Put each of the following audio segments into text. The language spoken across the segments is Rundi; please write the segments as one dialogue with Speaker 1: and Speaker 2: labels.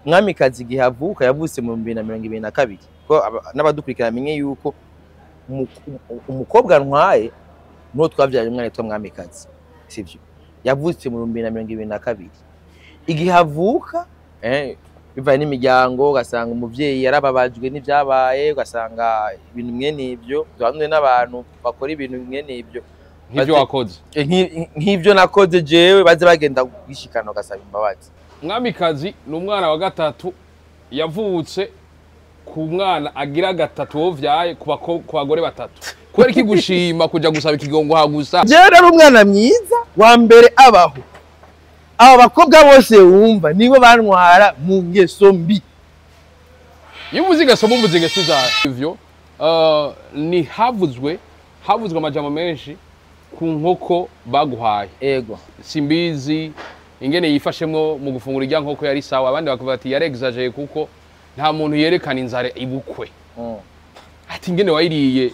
Speaker 1: Mwamikazi igihe avuka yavutse mu 2022, ko n'abadukurikira bamenye yuko umukobwa ntwaye n'uwo twavyaranye umwana yitwa Mwamikazi, sivyo? Yavutse mu 2022. Igihe avuka bivanye n'imiryango, ugasanga umuvyeyi yarababajwe n'ivyabaye, ugasanga ibintu mwene ivyo duhanwe n'abantu bakora ibintu mwene ivyo
Speaker 2: nk'ivyo wakoze.
Speaker 1: Nk'ivyo nakoze jewe, baze bagenda gushikana ugasaba imbabazi.
Speaker 2: Mwamikazi ni umwana wa gatatu yavutse ku mwana agira gatatu wovyaye ku bagore batatu. Kubera iki gushima kuja gusaba ikigongo hagusa?
Speaker 1: Jewe nari umwana mwiza wa mbere abaho. Aba bakobwa bose wumva nibo bantwara mu ngeso mbi.
Speaker 2: Iyo uvuze ingeso mbi, uvuze ingeso izahe? Ivyo ni havuzwe amajambo menshi ku nkoko baguhaye.
Speaker 1: Ego.
Speaker 2: Simbizi ingene yifashemwo mu gufungura irya nkoko yari sawa, abandi bakavuga ati yarexageye kuko nta muntu yerekana inzara ibukwe. Ati ingene wayiriye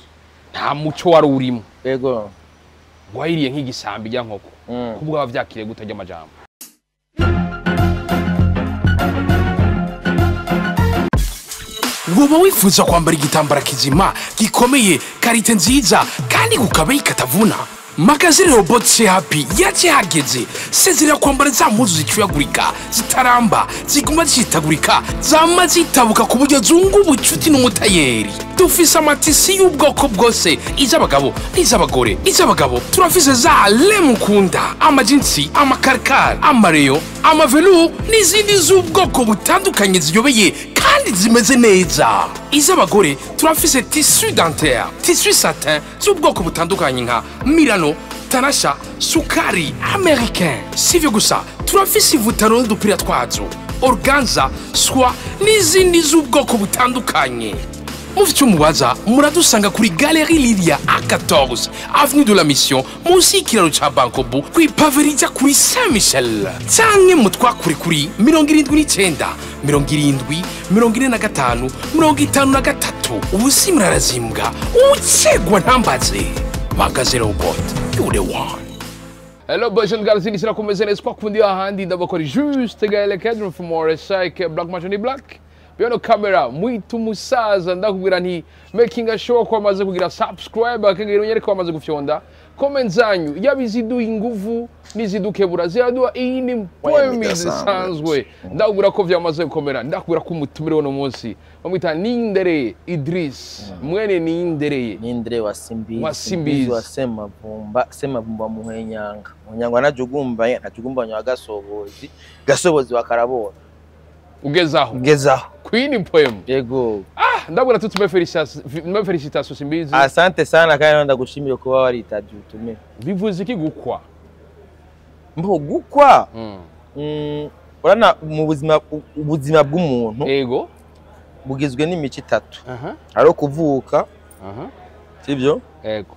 Speaker 2: nta muco wari urimo.
Speaker 1: Ego.
Speaker 2: Wayiriye nk'igisambi irya nkoko. Kubwo abavyakiriye gute irya majambo?
Speaker 3: Woba wifuza kwambara igitambara kizima gikomeye, qualité nziza kandi kukabeyi katavuna? Magazine Robot Happy yakihageze. Sezerera kwambara za mpuzu zicuyagurika, zitaramba, ziguma zishitagurika, zama zitabuka ku buryo zunga ubucuti n'umutayeri. Dufise amatisi y'ubwoko bwose, iz'abagabo n'iz'abagore. Iz'abagabo turafise za lemukunda, amajinsi, amakarikari, amareyo, amavelu n'izindi z'ubwoko butandukanye ziyobeye kandi zimeze neza. Iz'abagore turafise tissu dentaire, tissu satin z'ubwoko butandukanye nka Milano, Tanasha, Sukari, Américain. Sivyo gusa, turafise ivutaro n'udupira twazo, organza, soie n'izindi z'ubwoko butandukanye. Mufite umubaza muradusanga kuri Galerie Lilia A14, Avenue de la Mission, munsi y'ikiraro ca Bankobu, kw'ipave rija kuri Saint Michel. Canke mutwakure kuri 79 70 45 53. Ubusi murarazimbwa, ucegwa ntambaze. Magaze Robot, you the one.
Speaker 2: Hello boys and girls, ini sirakomeze neza kwa kundi ahandi ndabakora juste Gaël Kedron from RSI Black Machine Black. Beyond camera mwitu musaza ndakubwira nti making sure ko amaze kugira subscribe akengera unyereka amaze gufyonda comment zanyu yabiziduha inguvu nizidukebura ziraduha iyi ni poem zisanzwe. Ndakubwira ko vyamaze gukomera, ndakubwira ko umutumire wono munsi bamwita Nindereye Idris. Mwene Nindereye,
Speaker 1: Nindereye wa Simbizi, wa Simbizi wa Semavumba, Semavumba Muhenyanga, Muhenyanga najugumba najugumbanya wa Gasobozi, Gasobozi wa Karabona.
Speaker 2: Ugezaho.
Speaker 1: Ugezaho.
Speaker 2: Queen poem.
Speaker 1: Yego.
Speaker 2: Ndabura tutume felicitation Simbizi.
Speaker 1: Asante sana kandi ndagushimira kuba waritavye utume.
Speaker 2: Bivuze iki gukwa?
Speaker 1: Mbo gukwa? Urana mu buzima, ubuzima bw'umuntu.
Speaker 2: Yego.
Speaker 1: Bugizwe n'imico itatu. Ari kuvuka. Sibyo?
Speaker 2: Yego.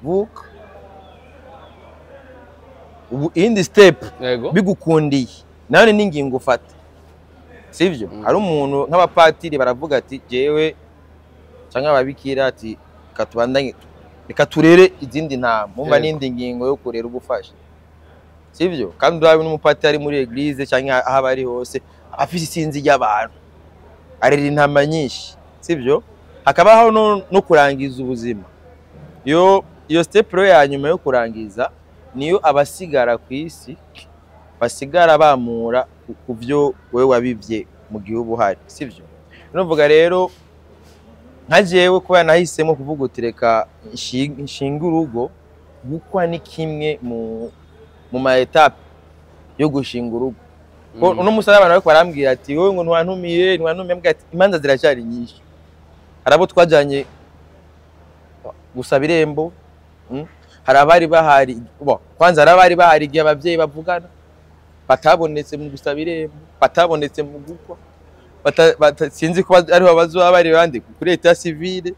Speaker 1: Vuka. Ubu indi step.
Speaker 2: Yego.
Speaker 1: Bigukundiye. Nawe n'ingingo ufata. Sivyo? Hari umuntu nk'abapatiri baravuga ati jewe canke ababikira ati katubandanye reka turere izindi ntama, mumva n'indi ngingo yo kurera ubufasha. Sivyo? Kandi urabe n'umupatiri ari muri église canke aho abari hose afise isinzi ry'abantu, arera intama nyinshi. Sivyo? Hakabaho no kurangiza ubuzima. Iyo step rero ya nyuma yo kurangiza niyo abasigara ku isi basigara bamura kuvyo wewe wabivye mu gihe ubuhari. Sivyo? Nuvuga rero nka jewe kuba nahisemo kuvuga uti reka nshinga urugo, gukwa ni kimwe mu ma étape yo gushinga urugo. Ko uno musara abantu bariko barambwira ati wowe ngo ntwantumiye, ntwantumiye, mbwira ati imanza ziracyari nyinshi. Harabo twajanye gusaba irembo, hari abari bahari, kwanza hari abari bahari igihe abavyeyi bavugana batabonetse mu gusaba irembo, batabonetse mu gukwa, sinzi ko ariho bazoba bari bandi kuri leta civile.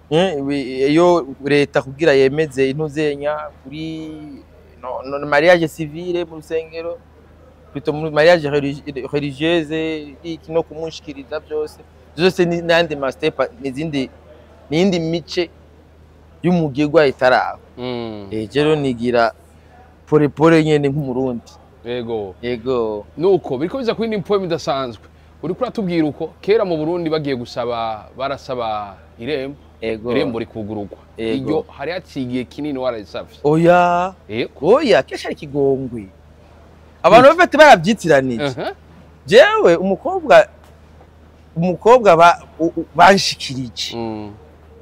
Speaker 1: Iyo leta kugira yemeze intuzenya kuri no mariage civile mu rusengero, plutôt mu mariage religieuse, iki no kumushikiriza byose byose n'andi ma step n'izindi n'indi mice y'umugirwa itaraba. Rero nigira pore pore nyene nk'umurundi.
Speaker 2: Yego.
Speaker 1: Yego.
Speaker 2: Nuko biriko biza kuri ni poem idasanzwe. Uriko uratubwira uko kera mu Burundi bagiye gusaba, barasaba irembo.
Speaker 1: Yego.
Speaker 2: Irembo rikugururwa.
Speaker 1: Yego.
Speaker 2: Iyo hari haciye kinini wararisavye.
Speaker 1: Oya.
Speaker 2: Yego.
Speaker 1: Oya, kenshi ari ikigongwe. Abantu bafite barabyitiranije. Jewe umukobwa banshikirije.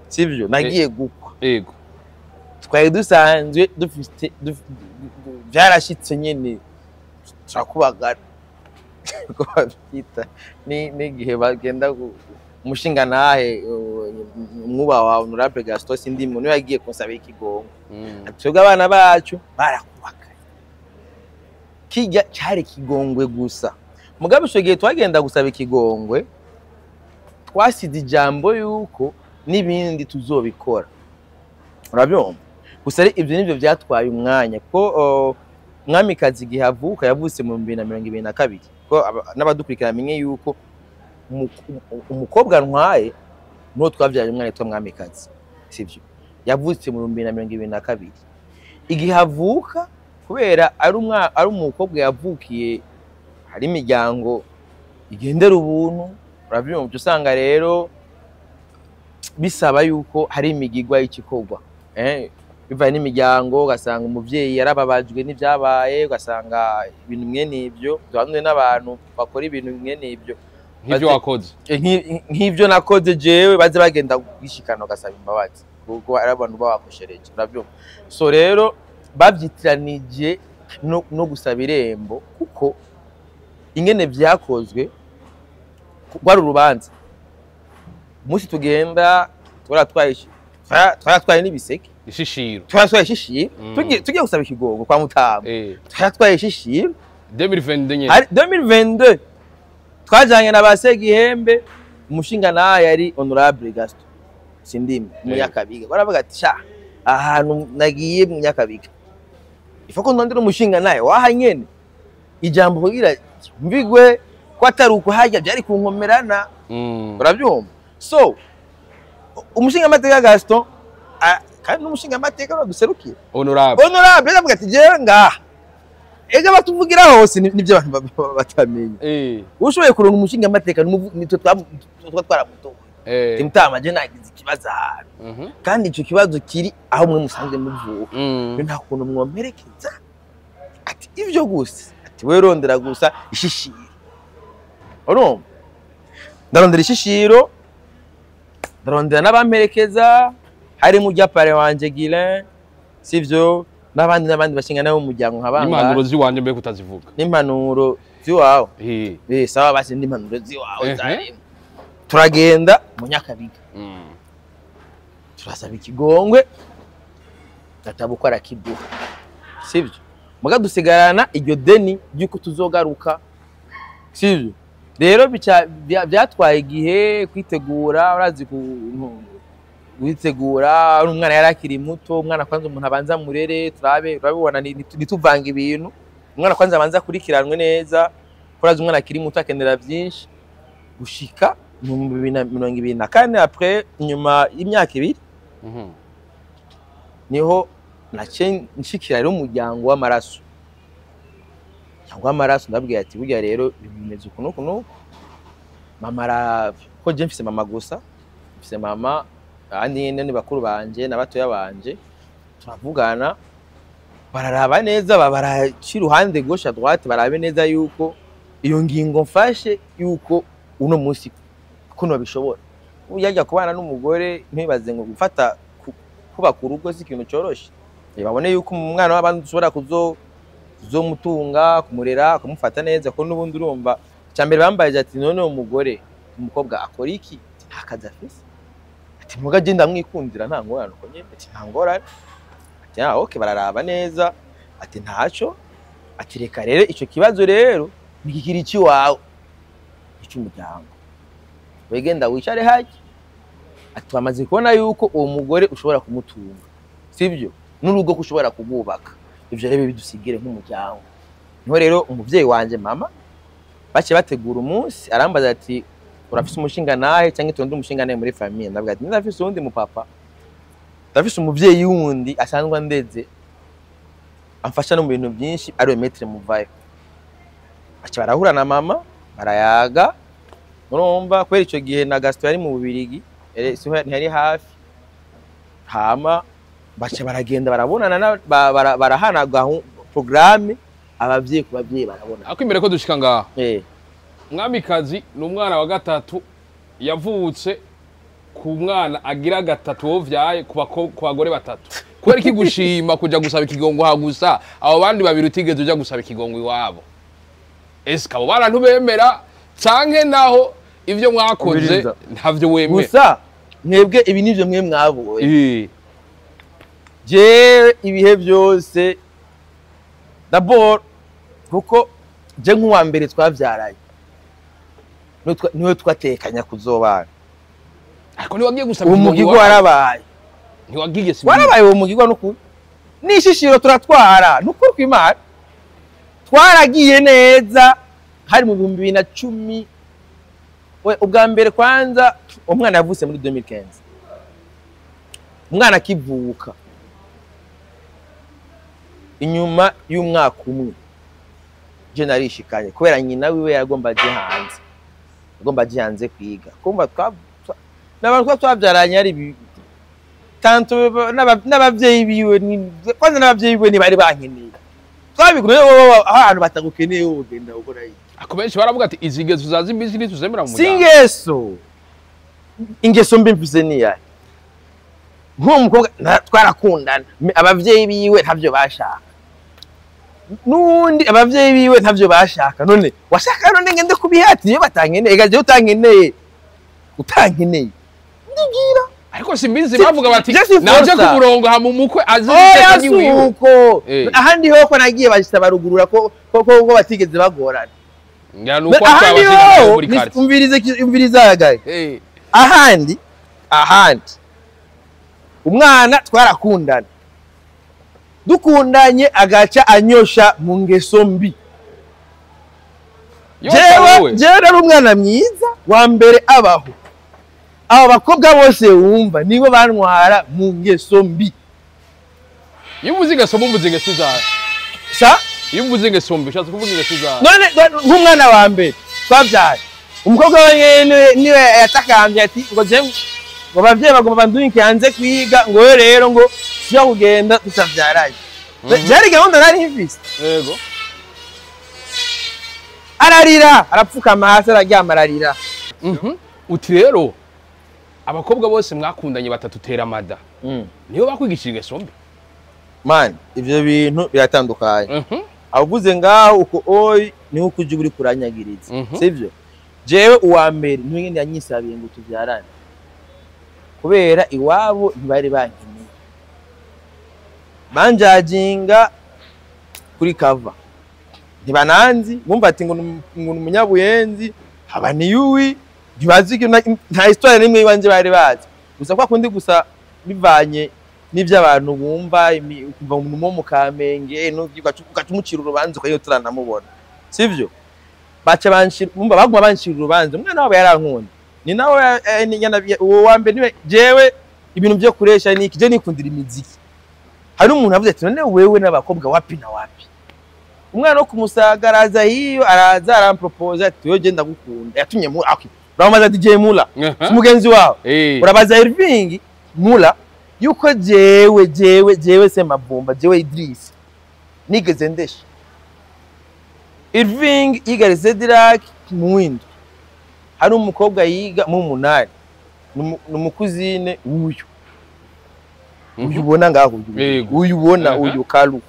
Speaker 1: Sivyo, nagiye gukwa.
Speaker 2: Yego.
Speaker 1: Twari dusanzwe dufite byarashitse nyene turakubagana. Uko babyita ni n'igihe bagenda umushinga nahe umwuba wa Honorable Gaston Sindimwo niwe yagiye kunsabira ikigongo. Twebwe abana bacu barakubagana. Kijya cyari ikigongwe gusa. Mugabe ico gihe twagenda gusaba ikigongwe, twasize ijambo yuko n'ibindi tuzobikora. Urabyumva? Gusa rero ibyo nivyo byatwaye umwanya ko Mwamikazi igihe avuka yavutse mu 2022. Ko n'abadukurikira bamenye yuko umukobwa ntwaye n'uwo twabyaranye umwana yitwa Mwamikazi. Sivyo? Yavutse mu 2022. Igihe avuka kubera ari umukobwa yavukiye hari imiryango igendera ubuntu, urabyumva, usanga rero bisaba yuko hari imigigwa y'ikikorwa. Bivanye n'imiryango, ugasanga umuvyeyi yarababajwe n'ivyabaye, ugasanga ibintu mwene ivyo, duhamwe n'abantu bakora ibintu mwene ivyo.
Speaker 2: Nk'ivyo wakoze.
Speaker 1: Nk'ivyo nakoze jewe, baze bagenda gushikana ugasaba imbabazi kuko ari abantu babakoshereje, urabyumva. So rero bavyitiranije no gusaba irembo kuko ingene vyakozwe rwari urubanza. Umunsi tugenda twaratwaye n'ibiseke.
Speaker 2: Ishishiro.
Speaker 1: Twaratwaye ishishiro. Tugiye gusaba ikigongo kwa Mutama. Twaratwaye ishishiro.
Speaker 2: 2022 nyene.
Speaker 1: Ari 2022. Twajanye na ba Segihembe, umushinga naye yari Honorable Gaston Sindimwo mu Nyakabiga. Baravuga ati sha ahantu nagiye mu Nyakabiga. Ifako ndondera umushinga naye waha nyene. Ijambo kugira mvigwe ko atari uko hajya byari kunkomerana. Urabyumva? So umushinga amateka Gaston kandi n'umushinga amateka baduserukiye.
Speaker 2: Honorable.
Speaker 1: Honorable aravuga ati jewe ngaha. Ega batuvugira hose nivyo abantu batamenye. Ushoboye kuronka umushinga amateka nitwe twaramutoye. Timutama je nagize ikibazo ahantu. Kandi ico kibazo kiri aho mwe musanzwe muvuka. Nta kuntu mwomperekeza. Ati ivyo gusa. Ati we rondera gusa ishishiro. Urumva? Ndarondera ishishiro. Ndarondera n'abamperekeza harimo ujya pare wanje Guilain, sivyo, n'abandi bashinga nabo mu muryango nkabanga.
Speaker 2: N'impanuro ziwanje mbe kutazivuga.
Speaker 1: N'impanuro ziwawe. Sawa basi n'impanuro ziwawe zarimo. Turagenda mu Nyakabiga. Turasaba ikigongwe. Databuko arakiduha. Sivyo? Muga dusigarana iryo deni ryuko tuzogaruka. Sivyo? Rero byatwaye igihe kwitegura, urazi kwitegura, umwana yarakiri muto, umwana kwanza umuntu abanza murere, turabe urabibona nituvanga ibintu. Umwana kwanza abanza kurikiranwe neza, kuraza umwana akiri muto akenera byinshi. Gushika mu 2024 après nyuma y'imyaka ibiri. Niho nace nshikira rero umuryango w'amaraso. Umuryango w'amaraso ndabwiye ati burya rero bimeze uku n'uku n'uku. Mama ko je mfise mama gusa, mfise mama abandi nyene ni bakuru banje na batoya banje, turavugana bararaba neza, baraca iruhande gauche à droite, barabe neza yuko iyo ngingo mfashe yuko uno munsi kuno bishobora. Uyajya kubana n'umugore ntibaze ngo gufata kubaka urugo si ikintu coroshe. Babone yuko umwana w'abandi ushobora kuzomutunga, kumurera, kumufata neza, ko n'ubundi urumva. Icambere bambaye ati none umugore umukobwa akora iki? Nta kazi afise. Ati muga je ndamwikundira nta ngorane uko nyene. Ati nta ngorane. Ati ah okay, bararaba neza. Ati ntaco. Ati reka rero ico kibazo rero nikikiri iki wawe icy'umuryango. Wegenda wicare haje. Ati twamaze kubona yuko uwo mugore ushobora kumutunga. Sivyo? N'urugo ko ushobora kububaka. Ivyo rero bidusigire nk'umuryango. Niho rero umuvyeyi wanje mama bace bategura umunsi arambaza ati urafise umushinga nahe cyangwa tonde umushinga nahe muri famille. Ndavuga ati ndafise uwundi mu papa, ndafise umuvyeyi wundi asanzwe andeze amfasha no mu bintu byinshi ari we Maître Muvayo. Baca barahura na mama, barayaga. Urumva, kubera ico gihe na Gaston yari mu Bubirigi, ntiyari hafi. Hama baca baragenda, barabonana, barahana programme, abavyeyi ku bavyeyi barabona.
Speaker 2: Ariko imbere ko dushika ngaho, Mwamikazi ni umwana wa gatatu yavutse ku mwana agira gatatu wovyaye ku bagore batatu. Kubera iki gushima kuja gusaba ikigongo ha gusa abo bandi babiri utigeze uja gusaba ikigongo iwabo? Eske abo bana ntubemera, canke naho ivyo mwakoze
Speaker 1: Umviriza.
Speaker 2: ntavyo wemera?
Speaker 1: Gusa mwebwe ibi nivyo mwe mwabonye. Jewe ibihe byose, d'abord kuko je nk'uwa mbere twavyaranye niwe twatekanya kuzobana.
Speaker 2: Ariko ntiwagiye gusaba
Speaker 1: Uwo
Speaker 2: ikigongo
Speaker 1: mugigwa
Speaker 2: iwabo?
Speaker 1: warabaye.
Speaker 2: Ntiwagiye si?
Speaker 1: Warabaye uwo mugigwa, nukuri n'ishishiro turatwara, nukuri kw'Imana twaragiye neza. Hari mu 2010. We ubwa mbere kwanza umwana yavutse muri 2015. Umwana akivuka, inyuma y'umwaka umwe je narishikanye, kubera nyina wiwe yagomba aje hanze, agomba aje hanze kwiga. Kumva n'abantu twabyaranye ari tanto n'abavyeyi biwe kwanza n'abavyeyi biwe ntibari bankeneye. Twabikuye aho ahantu batagukeneye wowe ugenda gukora iki?
Speaker 2: Ako benshi baravuga ati izi ngeso zaza imbizi ntituzemera mu
Speaker 1: Si
Speaker 2: muryango.
Speaker 1: ingeso, ingeso mbi mfise niyahe? Nk'uwo mukobwa twarakundana, abavyeyi biwe ntavyo bashaka, n'uwundi abavyeyi biwe ntavyo bashaka. None washaka none ngende kubihati iyo batankeneye? Ega jewe utankeneye, utankeneye ndigira.
Speaker 2: Ariko simbizi, bavuga bati
Speaker 1: je si
Speaker 2: naje
Speaker 1: forsa.
Speaker 2: ku murongo hama umukwe azi
Speaker 1: Oya,
Speaker 2: iteka ry'iwiwe.
Speaker 1: Suko ahandi ho ko nagiye bashita barugurura ko batigeze bagorana.
Speaker 2: Ngira nuko
Speaker 1: Ahandi
Speaker 2: twabasiga
Speaker 1: ho
Speaker 2: muri quartier.
Speaker 1: Umvirize, umvirize agaye. Ahandi umwana twarakundana, dukundanye agaca anyosha mu ngeso mbi.
Speaker 2: Yose
Speaker 1: Jewe
Speaker 2: wowe.
Speaker 1: jewe nari umwana mwiza wa mbere abaho. Abo bakobwa bose wumva nibo bantwara mu ngeso mbi.
Speaker 2: Iyo uvuze ingeso mbi, uvuze ingeso izahe?
Speaker 1: Sa?
Speaker 2: Iyo uvuze ingeso mbi, ushatse kuvuga ingeso izahe?
Speaker 1: None nk'umwana wa mbere twabyaye, umukobwa we nyene niwe yatakambye ati ngo je ngo abavyeyi bagomba bandunike hanze kwiga, ngo we rero ngo siyo kugenda tutavyaranye. Byari gahunda nari mfise. Ararira, arapfukama hasi, araryama, ararira.
Speaker 2: Uti rero abakobwa bose mwakundanye batatu tera mada niyo bakwigishije ingeso mbi?
Speaker 1: Man, ivyo bintu biratandukanye. Avuze ngaho uko oyi niho ukuja uri kuranyagiriza. Sivyo? Jewe uwa mbere niwe nyene yanyisabiye ngo tuvyarane, kubera iwabo ntibari bankeneye, banjajinga kuri kava ntibananzi, bumva ati ngo ni umunyabuyenzi haba niyuwi, ntibazi nta histoire n'imwe iwanje bari bazi. Gusa kwa kundi gusa bivanye n'ivyo abantu bumva, ukumva umuntu wo mu Kamenge ugaca umucira urubanza ukayo turanamubona, sivyo? Baca banshira, bumva baguma banshira urubanza. Umwana wabo yarankunda, ni nawe uwo wa mbere niwe. Jewe ibintu byo kuresha ni iki? Je nikundira imiziki. Hari umuntu avuze ati none wewe n'abakobwa wapi na wapi? Umwana wo kumusaga araza hiyo, araza arampropose ati wewe je ndagukunda. Yatumye mu okay, urabaza DJ Mula, si mugenzi wawe? Urabaza Irving Mula yuko jewe Semavumba, jewe Idris nigeze ndesha. Irving yiga Cedric mu windwi, hari umukobwa yiga mu munani, ni umukuzine w'uyu uyu ubona ngaho uyu. Uyu ubona, uyu Kalu,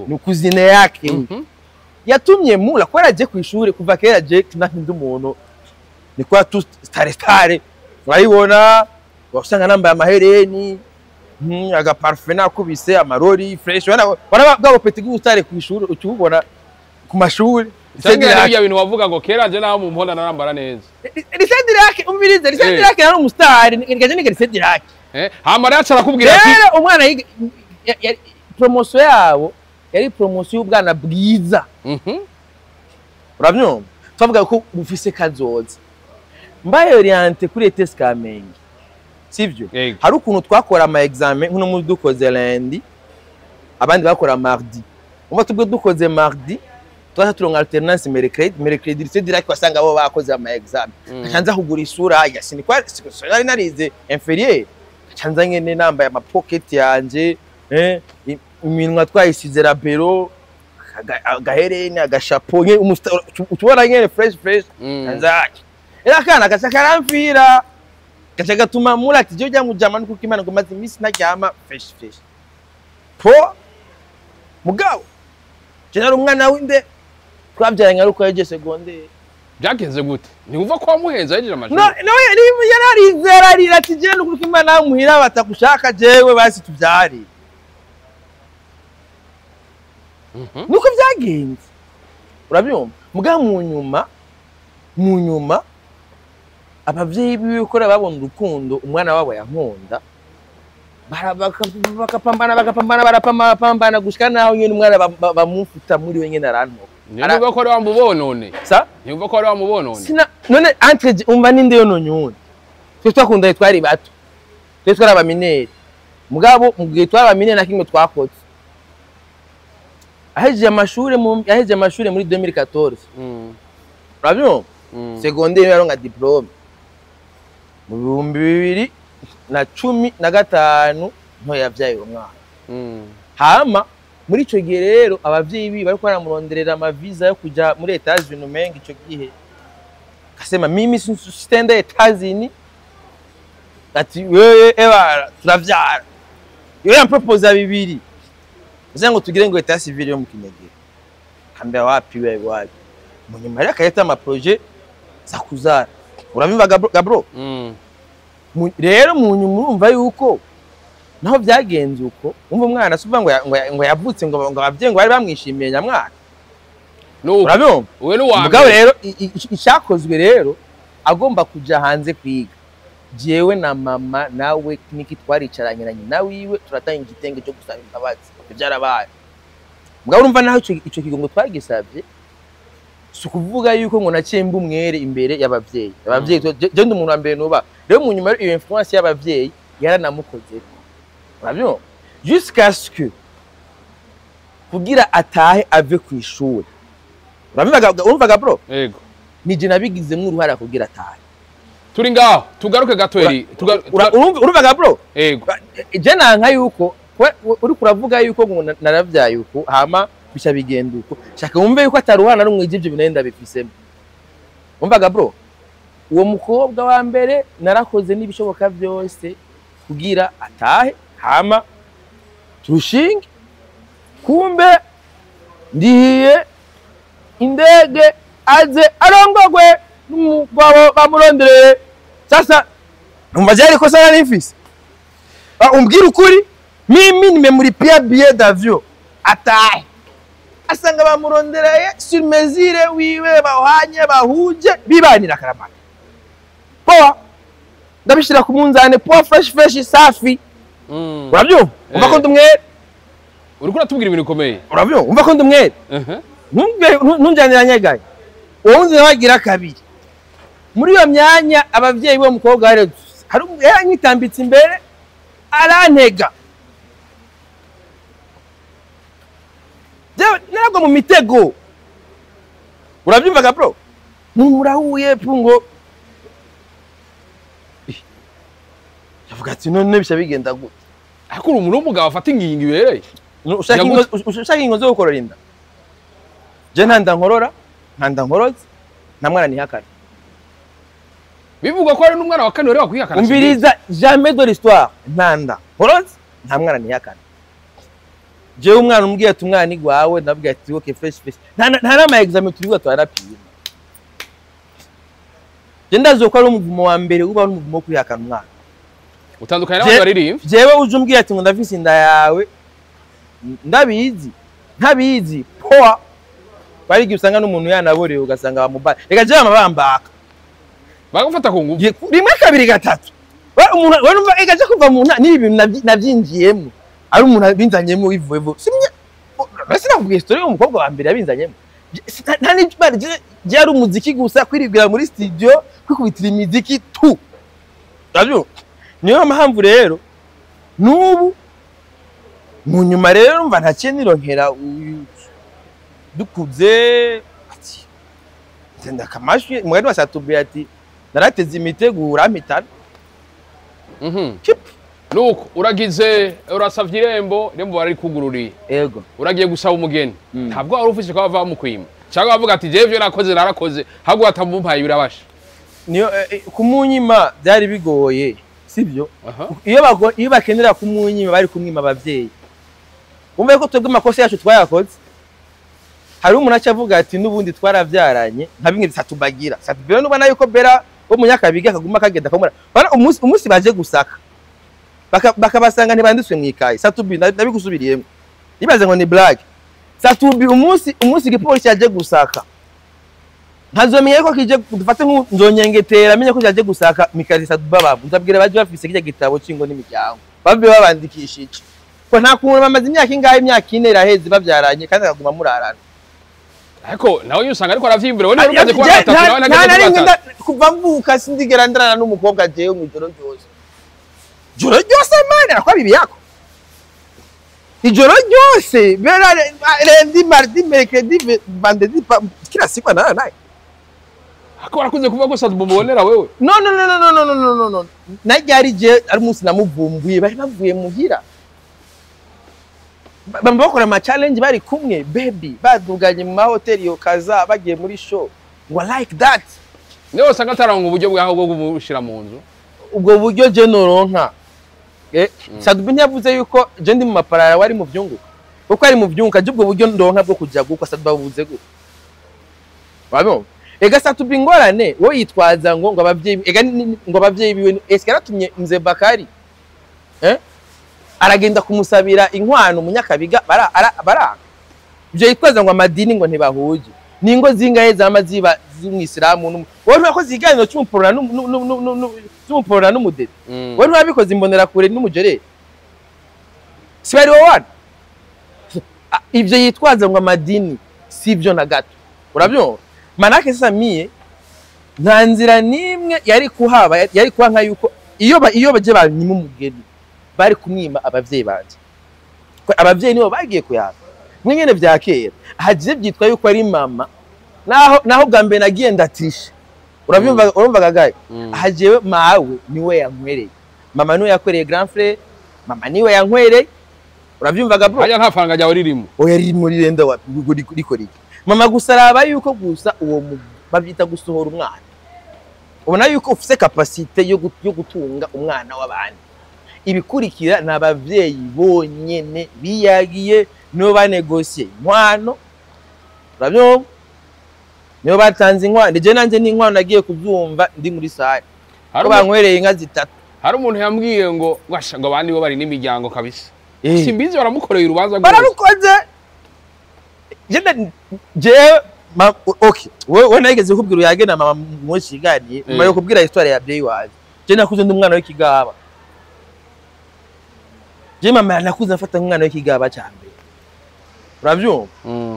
Speaker 1: ni cousine yake uyu. Yatumye Mula kubera aje ku ishuri kuva kera. Je nahinda umuntu ni kwa tu stare stare, urayibona wasanga nambaye amahereni, agaparufe nakubise, amarori fresh, wana bwa petit bw'ubutare ku ishuri ukibubona ku mashuri.
Speaker 2: Cyangwa hari ibyo bintu wavuga ngo kera je naho mu mponda narambara neza.
Speaker 1: Lisedirake, umvirize, Lisedirake yari umusitari, ngiye niga Lisedirake.
Speaker 2: Hama rero aca arakubwira ati
Speaker 1: Rero umwana yiga promotion yabo yari promotion y'ubwana bwiza. Urabyumva, twavuga ko bufise kazoza. Mbaye orienté kuri ETS Kamenge, sivyo?
Speaker 2: Yego.
Speaker 1: Hari ukuntu twakora ama examen, nkuno muri dukoze lundi, abandi bakora mardi. Umva, tubwe dukoze mardi. Twaca turonka alternance mercredi lycée direct, wasanga bo bakoze ama examen. Nkanza kugura isura ya sinikwa nari narize inférieur, nkanza nyene nambaye ama pocket yanje, iminwa twayisize labello, agahereni, agashapo nye utubona nyene fresh fresh. Nkanza era kana gaca karamfira, gaca gatuma mura ati je jya mujama nuko Imana ngo maze iminsi ntaryama fresh fresh po. Mugabo je nari umwana w'inde, twabyaranye ari uko yagiye secondaire.
Speaker 2: Byagenze gute? Ntiwumva ko wamuhenze ahejeje amashuri?
Speaker 1: No, no, yararize, yararira ati je nuko Imana muhira batagushaka, jewe basi tubyare. Nuko byagenze, urabyumva. Mugabo mu nyuma abavyeyi biwe ko babona urukundo umwana wabo yankunda, bakapambana, bakapambana, barapambana gushika naho nyene umwana bamufuta muri we nyene arantoka.
Speaker 2: Ntiwumva ko ari wamubonone?
Speaker 1: Sa?
Speaker 2: Ntiwumva ko ari wamubonone?
Speaker 1: Sina none entre umva ninde yononye uwundi? Twe twakundanye twari bato, twe twari aba mineurs. Mugabo mu gihe twari aba mineurs na kimwe twakoze. Ahejeje amashure muri 2014, urabyumva, secondaire yaronka diplôme mu 2015, nto yavyaye uwo mwana. Hama muri ico gihe rero abavyeyi biwe bariko baramuronderera amaviza yo kuja muri Etats-Unis, umenga ico gihe kasema mimi sitenda Etats-Unis, ati wewe ebara turavyara. Iyo yamproposa bibiri uze ngo tugire ngo état civil yo mu Kinegera, kambera wapi wewe wapi. Mu nyuma rero akahita ama projet za kuzara, urabyumva Gabro? Rero mu nyuma urumva yuko naho byagenze uko, umva umwana si uvuga ngo yavutse ngo abavyeyi ngo bari bamwishimiye nyamwana.
Speaker 2: Nuko
Speaker 1: urabyumva?
Speaker 2: Uwe ni uwa
Speaker 1: Mugabo
Speaker 2: mbere.
Speaker 1: rero icyakozwe rero, agomba kuja hanze kwiga, jewe na mama nawe niki twaricaranye na nyina wiwe, turatanga igitenge cyo gusaba imbabazi. Ibyo byarabaye. Mugabo urumva naho ico kigongo twagisabye, si ukuvuga yuko ngo naciye mba umwere imbere y'abavyeyi. Abavyeyi je ndi umuntu wa mbere nuba. Rero mu nyuma iyo influence y'abavyeyi yaranamukozeko, urabyumva, jusqu'à ce que kugira atahe ave ku ishuri, urabyumva, urumvaga bro?
Speaker 2: Yego.
Speaker 1: Nije nabigizemwo uruhara kugira atahe.
Speaker 2: Turi ngaho, tugaruke gato eri.
Speaker 1: Urumvaga bro?
Speaker 2: Yego.
Speaker 1: Je nanka yuko uriko uravuga yuko ngo naravyaye uko, hama bica bigenda uko. Shaka wumve yuko ataruhana rumwe ivyo bintu ndabifisemo. Umvaga bro, uwo mukobwa wa mbere narakoze n'ibishoboka byose kugira atahe, hama turushinge. Kumbe ndihiye indege aze arongogwe n'umugabo bamurondereye. Sasa umva ryari kosa nari mfise? Ah, umbwira ukuri, mimi nimemulipia billet d'avion atahe, asanga bamurondereye sur mesure wiwe, bahwanye, bahuje, bibanira karamana. Poa, ndabishira ku munzane, poa, fresh fresh, safi. Urabyumva? Umva ko ndi umwere.
Speaker 2: Uriko uratubwira ibintu bikomeye.
Speaker 1: Urabyumva? Umva ko ndi umwere. Ntunjyanira nyegaye uwo wundi nawe agira kabiri. Muri iyo myanya abavyeyi b'uwo mukobwa bari hari yaranyitambitse imbere arantega. Jewe naragwa mu mitego, urabyumvaga bro? Murahuye pungo yavuga ati none bisha bigenda gute?
Speaker 2: Ariko uri umuntu w'umugabo afata ingingo ibereye.
Speaker 1: Ushaka ushaka ingo zo gukorora inda? Je nta nda nkorora, nta nda nkoroze, nta mwana nihakana.
Speaker 2: Bivugwa ko hari n'umwana wa kane wari wakwihakana.
Speaker 1: Umviriza, jamais de l'histoire nta nda nkoroze, nta mwana nihakana. Jewe umwana umbwiye ati umwana ni gwawe, ndabwira ati okay, fresh fresh. Nta nama examen turiwa twarapima. Je ndazi ko ari umuvumo wa mbere uba ari umuvumo wo kwihakana umwana.
Speaker 2: Utandukanye n'abandi baririmbyi.
Speaker 1: Jewe uje umbwiye ati ngo ndafise inda yawe, ndabizi ntabizi, poa. Bari igihe usanga n'umuntu yanaborewe, ugasanga bamubaye. Reka jewe amabambaka
Speaker 2: Bagufata ku ngufu.
Speaker 1: Rimwe, kabiri, gatatu. We umuntu we numva ega je kuva mu nta n'ibi bintu navyinjiyemo ari umuntu abinzanyemo ivuye vuba. Simye basi nakubwiye story y'umukobwa wa mbere yabinzanyemo. Nta n'ibyo je ari umuziki gusa, kwiribwira muri studio, kwikubitira imiziki tu. Urabyumva? Niyo mpamvu rero n'ubu mu nyuma rero numva ntaciye nironkera uyu Dukuze ati ndenda kamashwi mugani wasatubwiye ati narateze imitego urampitana. Chip.
Speaker 2: Nuko uragize, urasavye irembo, irembo bararikugururiye.
Speaker 1: Ego.
Speaker 2: Uragiye gusaba umugeni, ntabwo wari ufise ko bava bamukwima cyangwa bavuga ati jewe ivyo nakoze narakoze, ahubwo batamumpaye birabasha.
Speaker 1: Niyo kumunyima byari bigoye, sibyo?
Speaker 2: Aha.
Speaker 1: Iyo bakenera kumunyima bari kumwima abavyeyi. Umve ko twebwe amakosa yacu twayakoze. Hari umuntu aca avuga ati n'ubundi twaravyaranye nka bimwe bitatubagira. Satubira nubona yuko Bera wo munyakabiga akaguma kagenda kamura. Bana umunsi baje gusaka, bakabasanga ntibanditswe mwikaye. Satubi nabigusubiriyemo. Nibaze ngo ni blague. Satubi umunsi igipolisi yaje gusaka, ntazomenya ko kije dufate nzonyengetera amenye ko yaje gusaka mikari Satuba babu. Nzabwira baje bafise kirya gitabo cingo n'imiryango. Babe babandikishije. Ko nta kuntu bamaze imyaka ingahe, imyaka 4 iraheze bavyaranye kandi akaguma murarana.
Speaker 2: Ariko nawe iyo usanga ariko aravyimbira, wowe umaze kuba gatatu, nawe nageze kuba gatatu.
Speaker 1: Kuva mvuka sindigera ndarana n'umukobwa jewe mu ijoro ryose. Ijoro ryose mane akwa bibi yako. Ijoro ryose bera lundi, mardi, mercredi, vendredi, kila siku analala naye.
Speaker 2: Ariko warakunze kuvuga ko Satubu mubonera wewe.
Speaker 1: No no no no no no no no no. Najyari je ari umunsi namuvumbuye bari bavuye muhira. Bamba bakora ama challenge bari kumwe baby baduganye mu mahoteli yo kaza bagiye muri show ngo like that.
Speaker 2: Niyo usanga ataronka uburyo bwaho bwo kumushira mu nzu.
Speaker 1: Ubwo buryo je noronka. Satubu ntiyavuze yuko je ndi mu maparara wari mu vyunguka. Kuko ari mu vyunguka je ubwo buryo ndonka bwo kuja gukwa Satubu abuze gukwa. Wabonye? Ega Satubu ingorane wo yitwaza ngo abavyeyi ega ngo abavyeyi biwe eske yaratumye Mzee Bakari aragenda kumusabira inkwano munyakabiga bara ibyo yitwaza ngo amadini ngo ntibahuje ningo zingahe zama ziba z'umwisilamu wowe ntiwakoze ikiganiro cy'umuporora n'umudede, wowe ntiwabikoze imbonera kure n'umujerere si bari wowe. Ibyo yitwaza ngo amadini si ibyo na gato, urabyumva? Manake samiye nta nzira n'imwe yari kuhaba, yari kuba nka yuko iyo baje banyima umugeni bari kumwima abavyeyi banje. Abavyeyi nibo bagiye kuyaka mwe nyene vya kera hagiye byitwa yuko ari mama naho bwa mbere nagiye ndatisha, urabyumva? Urumva gagaye hagiye mawe niwe yankwereye, mama niwe yakwereye grand frère, mama niwe yankwereye, urabyumva bro?
Speaker 2: Hajya nta faranga ryawe ririmo.
Speaker 1: Oya ririmo rirenda wa rikora mama gusa araba yuko gusa uwo babyita gusohora umwana, ubona yuko ufise capacité yo gutunga umwana w'abandi. Ibikurikira ni abavyeyi bonyene biyagiye nibo banegosiye inkwano, urabyumva? Nibo batanze inkwano. Je nanje n'inkwano nagiye kubyumva ndi muri sare ko bankwereye inka zitatu.
Speaker 2: Hari umuntu yambwiye ngo washa ngo abandi bo bari n'imiryango kabisa, simbizi baramukoreye urubanza
Speaker 1: bararukoze. Je okay wewe nageze kubwira uyage na mama mwoshiganiye nyuma yo kubwira histoire ya byeyi waje. Je nakuze ndi umwana w'ikigaba. Je mama nakuze afata umwana w'ikigaba cyambere, urabyumva?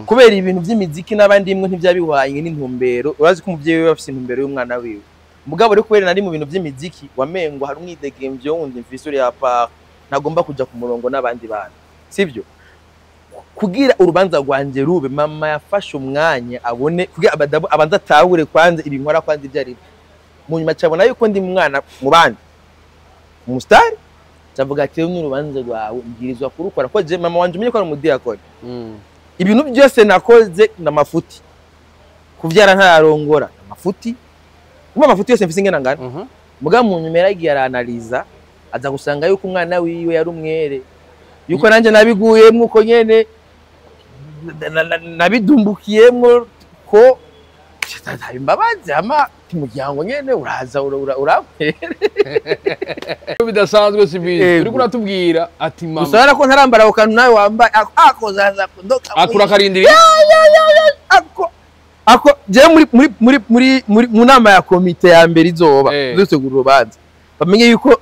Speaker 1: Kubera ibintu by'imiziki n'abandi imwe ntibyabihwanye n'intumbero. Urazi ko umuvyeyi we afise intumbero y'umwana wiwe, mugabo rero kubera nari mu bintu by'imiziki wamengo hari umwidegemvyo wundi mfise uri apa ntagomba kuja ku murongo n'abandi bantu, sivyo? Kugira urubanza rwanje rube mama yafashe umwanya abone kugira abanza atahure kwanza ibinkora kwanza ibyo ari mu nyuma cyabona yuko ndi mwana mu bandi umustar cyavuga ati n'urubanza rwawe mbwirizwa kurukora ko je mama wanje umenye ko ari umudiyakoni. Ibintu byose nakoze namafuti, kuvyara ntararongora amafuti, kuma amafuti yose mfise ingena ngana. Muga mu nyuma yaragiye aranaliza aza gusanga yuko umwana wiwe yari umwere, yuko nanje nabiguyemwo uko nyene nabidumbukiyemwo ko imbabazi ama umuryango nyene uraza urampere
Speaker 2: bidasanzwe simbizi. Uriko uratubwira ati mama
Speaker 1: usara ko ntarambara ako kantu nawe wambaye ako zaza kudoka
Speaker 2: akura karindiriye
Speaker 1: ako ako je muri muri muri muri muri mu nama ya komite ya mbere izoba dutegura urubanza bamenye yuko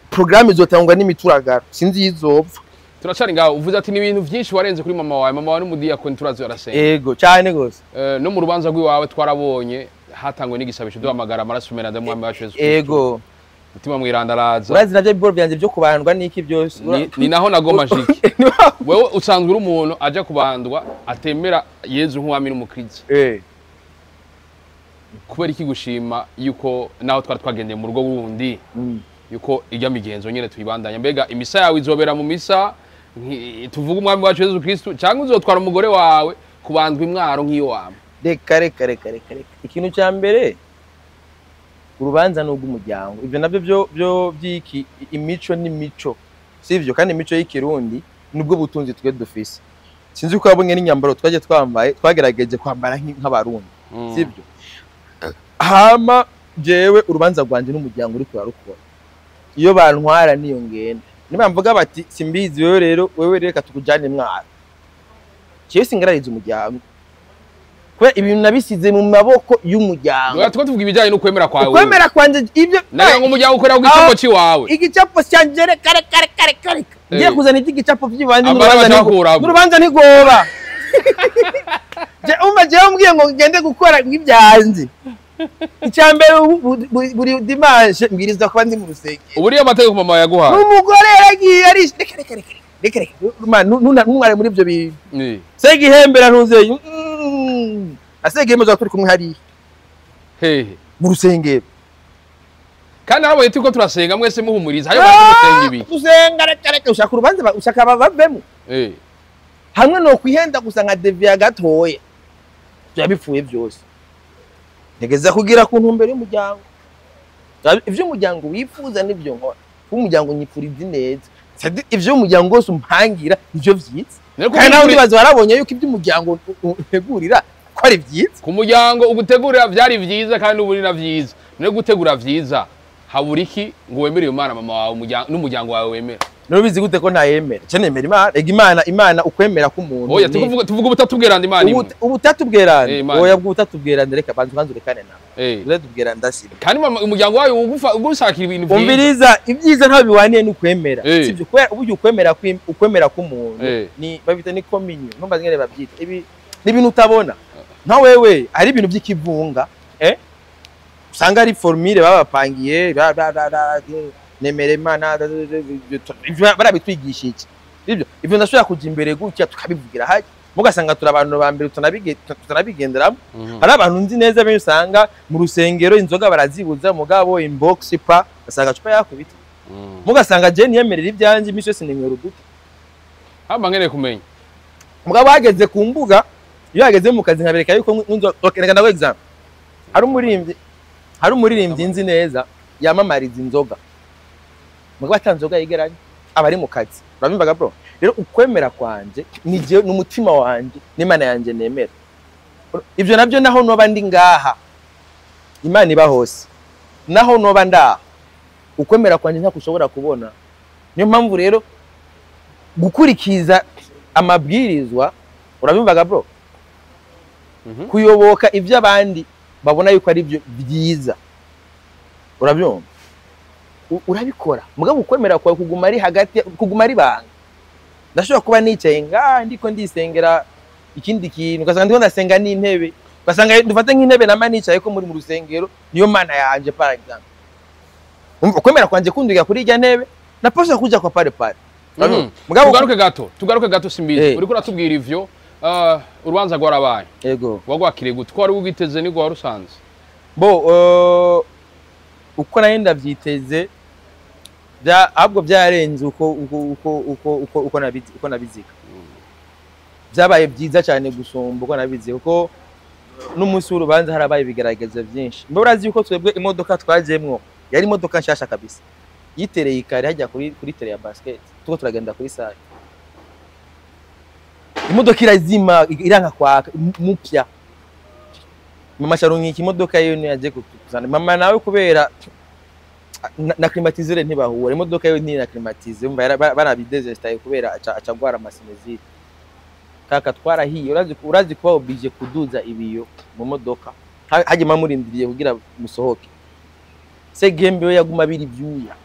Speaker 1: programme izotangwa n'imituragaro sinzi izopfa.
Speaker 2: Turacari ngaho uvuze ati ni ibintu byinshi warenze kuri mama wawe. Mama wawe n'umudiyakoni turazi barasenga.
Speaker 1: Yego cyane gose.
Speaker 2: No mu rubanza rw'iwawe twarabonye hatangwe n'igisabisho duhamagara amaraso mena ndamwami wacu Yesu Kristo.
Speaker 1: Yego.
Speaker 2: Mutima Mweranda araza.
Speaker 1: Urazi navyo biboro vyanje vyo kubandwa n'iki byose.
Speaker 2: Ni naho nagoma shiki. Wewe usanzwe uri umuntu aja kubandwa atemera Yezu nk'uwami n'umukristo. Kubera iki gushima yuko naho twari twagendeye mu rugo wundi yuko ijya migenzo nyene tuyibandanya, mbega imisa yawe izobera mu misa tuvuga umwami wacu Yezu Kristo, cyangwa uzotwara umugore wawe kubandwa imwaro nk'iyo wama?
Speaker 1: Reka reka reka reka reka, ikintu cya mbere urubanza ni urw'umuryango, ibyo nabyo byo by'iki imico n'imico, sivyo? Kandi imico y'ikirundi nibwo butunzi twe dufise. Sinzi ko wabonye n'inyambaro twaje twambaye, twagerageje kwambara nk'abarundi, sivyo? Hama jewe urubanza rwanje n'umuryango uri kurarukora, iyo bantwara niyo ngenda, niba mvuga bati simbizi wewe rero, wewe reka tukujane mwaro, jewe singarariza umuryango kubera ibintu nabisize mu maboko y'umuryango.
Speaker 2: Tuko tuvuga ibijanye no kwemera kwawe.
Speaker 1: Ukwemera kwanje ibyo
Speaker 2: nagira ngo umuryango ukorera ku gicapo ciwawe.
Speaker 1: Igicapo cyanje reka reka reka reka. Ngiye kuzana igicapo by'ibanze n'urubanza ntigoba. Je umva jewe umbwiye ngo ngende gukora ibyanze. Icyambere buri dimanche mbwirizwa kuba ndi mu rusengero.
Speaker 2: Uburiye amategeko mama yaguhaye.
Speaker 1: Umugore yaragiye ari reka reka reka reka reka. Ntumware muri ibyo bintu. Segihembera ntuzeye. Asegeye maze turi kumwe hariya
Speaker 2: hehe
Speaker 1: mu rusengero,
Speaker 2: kandi arabonye tuko turasenga mwese muhumuriza hayo basenga ibi
Speaker 1: gusenga reka reka, ushaka urubanza ushaka bavemo hamwe no kwihenda gusa nka devia gatoye byabipfuye byose. Ntegeza kugira ku ntumbero y'umuryango, ivyo umuryango wifuza nivyo nkora, umuryango nyipfuriza neza, ivyo umuryango wose umpangira nivyo vyiza. Kandi nawe ndibaza warabonye yuko ivyo umuryango utegurira ko ari vyiza.
Speaker 2: Ku muryango ugutegurira vyari vyiza kandi ubu na vyiza. No gutegura vyiza habura iki ngo wemere iyo Imana mama wawe n'umuryango wawe wemera?
Speaker 1: Nubizi gute ko ntayemera? Cyo nemera Imana, ega Imana, Imana ukwemera k'umuntu.
Speaker 2: Oya tuvuga ubutatu bweranda Imana imwe.
Speaker 1: Ubutatu bweranda. Oya ubutatu bweranda reka banzu rekane nawe. Ubutatu bweranda si.
Speaker 2: Kandi umuryango wawe ugushakira ibintu vyiza.
Speaker 1: Umviriza ibyiza ntaho biwaniye n'ukwemera. Sivyo kubera uburyo ukwemera ukwemera k'umuntu ni babita ni communion. Ntumbaze ngene babyita. Ibi ni ibintu utabona. Nka wewe ari ibintu by'ikivunga usanga ari formule babapangiye nemere Imana barabitwigisha iki ibyo ivyo ndashobora kuja imbere gutya tukabivugira haje mugasanga turi abantu ba mbere tutanabigenderamo. Hari abantu nzi neza benshi usanga mu rusengero inzoga barazibuza mugabo inbox pa basanga cupa yakubita mugasanga je niyemerera ibyanje imisi yose ninywera uduti
Speaker 2: hamba ngereye kumenya
Speaker 1: mugabo hageze ku mbuga iyo hageze mu kazi nkabereka yuko okay reka ndaguha example. Hari umuririmbyi nzi neza yamamariza inzoga mugabo atanzoga yigeranye abari mu kazi, urabimbaga bro? Rero ukwemera kwanje ni je n'umutima wanje n'Imana yanje nemera ivyo nabyo, naho noba ndi ngaha Imana iba hose, naho noba ndaha ukwemera kwanje ntakushobora kubona. Niyo mpamvu rero gukurikiza amabwirizwa, urabimbaga bro, kuyoboka ivyo abandi babona yuko ari byo byiza, urabyumva, urabikora mugabo ukwemera kwawe kuguma ari hagati, kuguma ari banga. Ndashobora kuba nicaye ngaha ndiko ndisengera ikindi kintu ugasanga ndiko ndasenga n'intebe, ugasanga dufate nk'intebe nama nicaye ko muri mu rusengero niyo mana yanje par exemple. Ukwemera kwanje kunduga kuri irya ntebe napasha kuja kwa pale pale.
Speaker 2: Mugabo tugaruke gato Simbizi, uriko uratubwira ivyo urubanza rwarabaye.
Speaker 1: Yego.
Speaker 2: Wagwakiriye gute? Ko wari ugiteze niko warusanze?
Speaker 1: Bo uko nari ndavyiteze ahubwo byarenze uko uko uko uko uko uko nabizi uko nabizika. Byabaye byiza cyane gusumba uko nabizi, kuko n'umunsi w'urubanza harabaye ibigaragaza byinshi. Mbe urazi yuko twebwe imodoka twajemwo yari imodoka nshasha kabisa, yitereye ikare hajya kuri tere ya basket, tuko turagenda kuri sale, imodoka irazima iranka kwaka mupya. Mama sharunkika imodoka yiwe niyo yaje kutuzana. Mama nawe kubera na climatiseur ntibahura, imodoka yiwe ntiri na climatiseur, umva barabidezestaye kubera aca gwara amasinezite. Kaka twarahiye, urazi kuba oblige kuduza ibiyo mu modoka hagema murindiriye kugira musohoke. Segembe we yaguma biri byuya.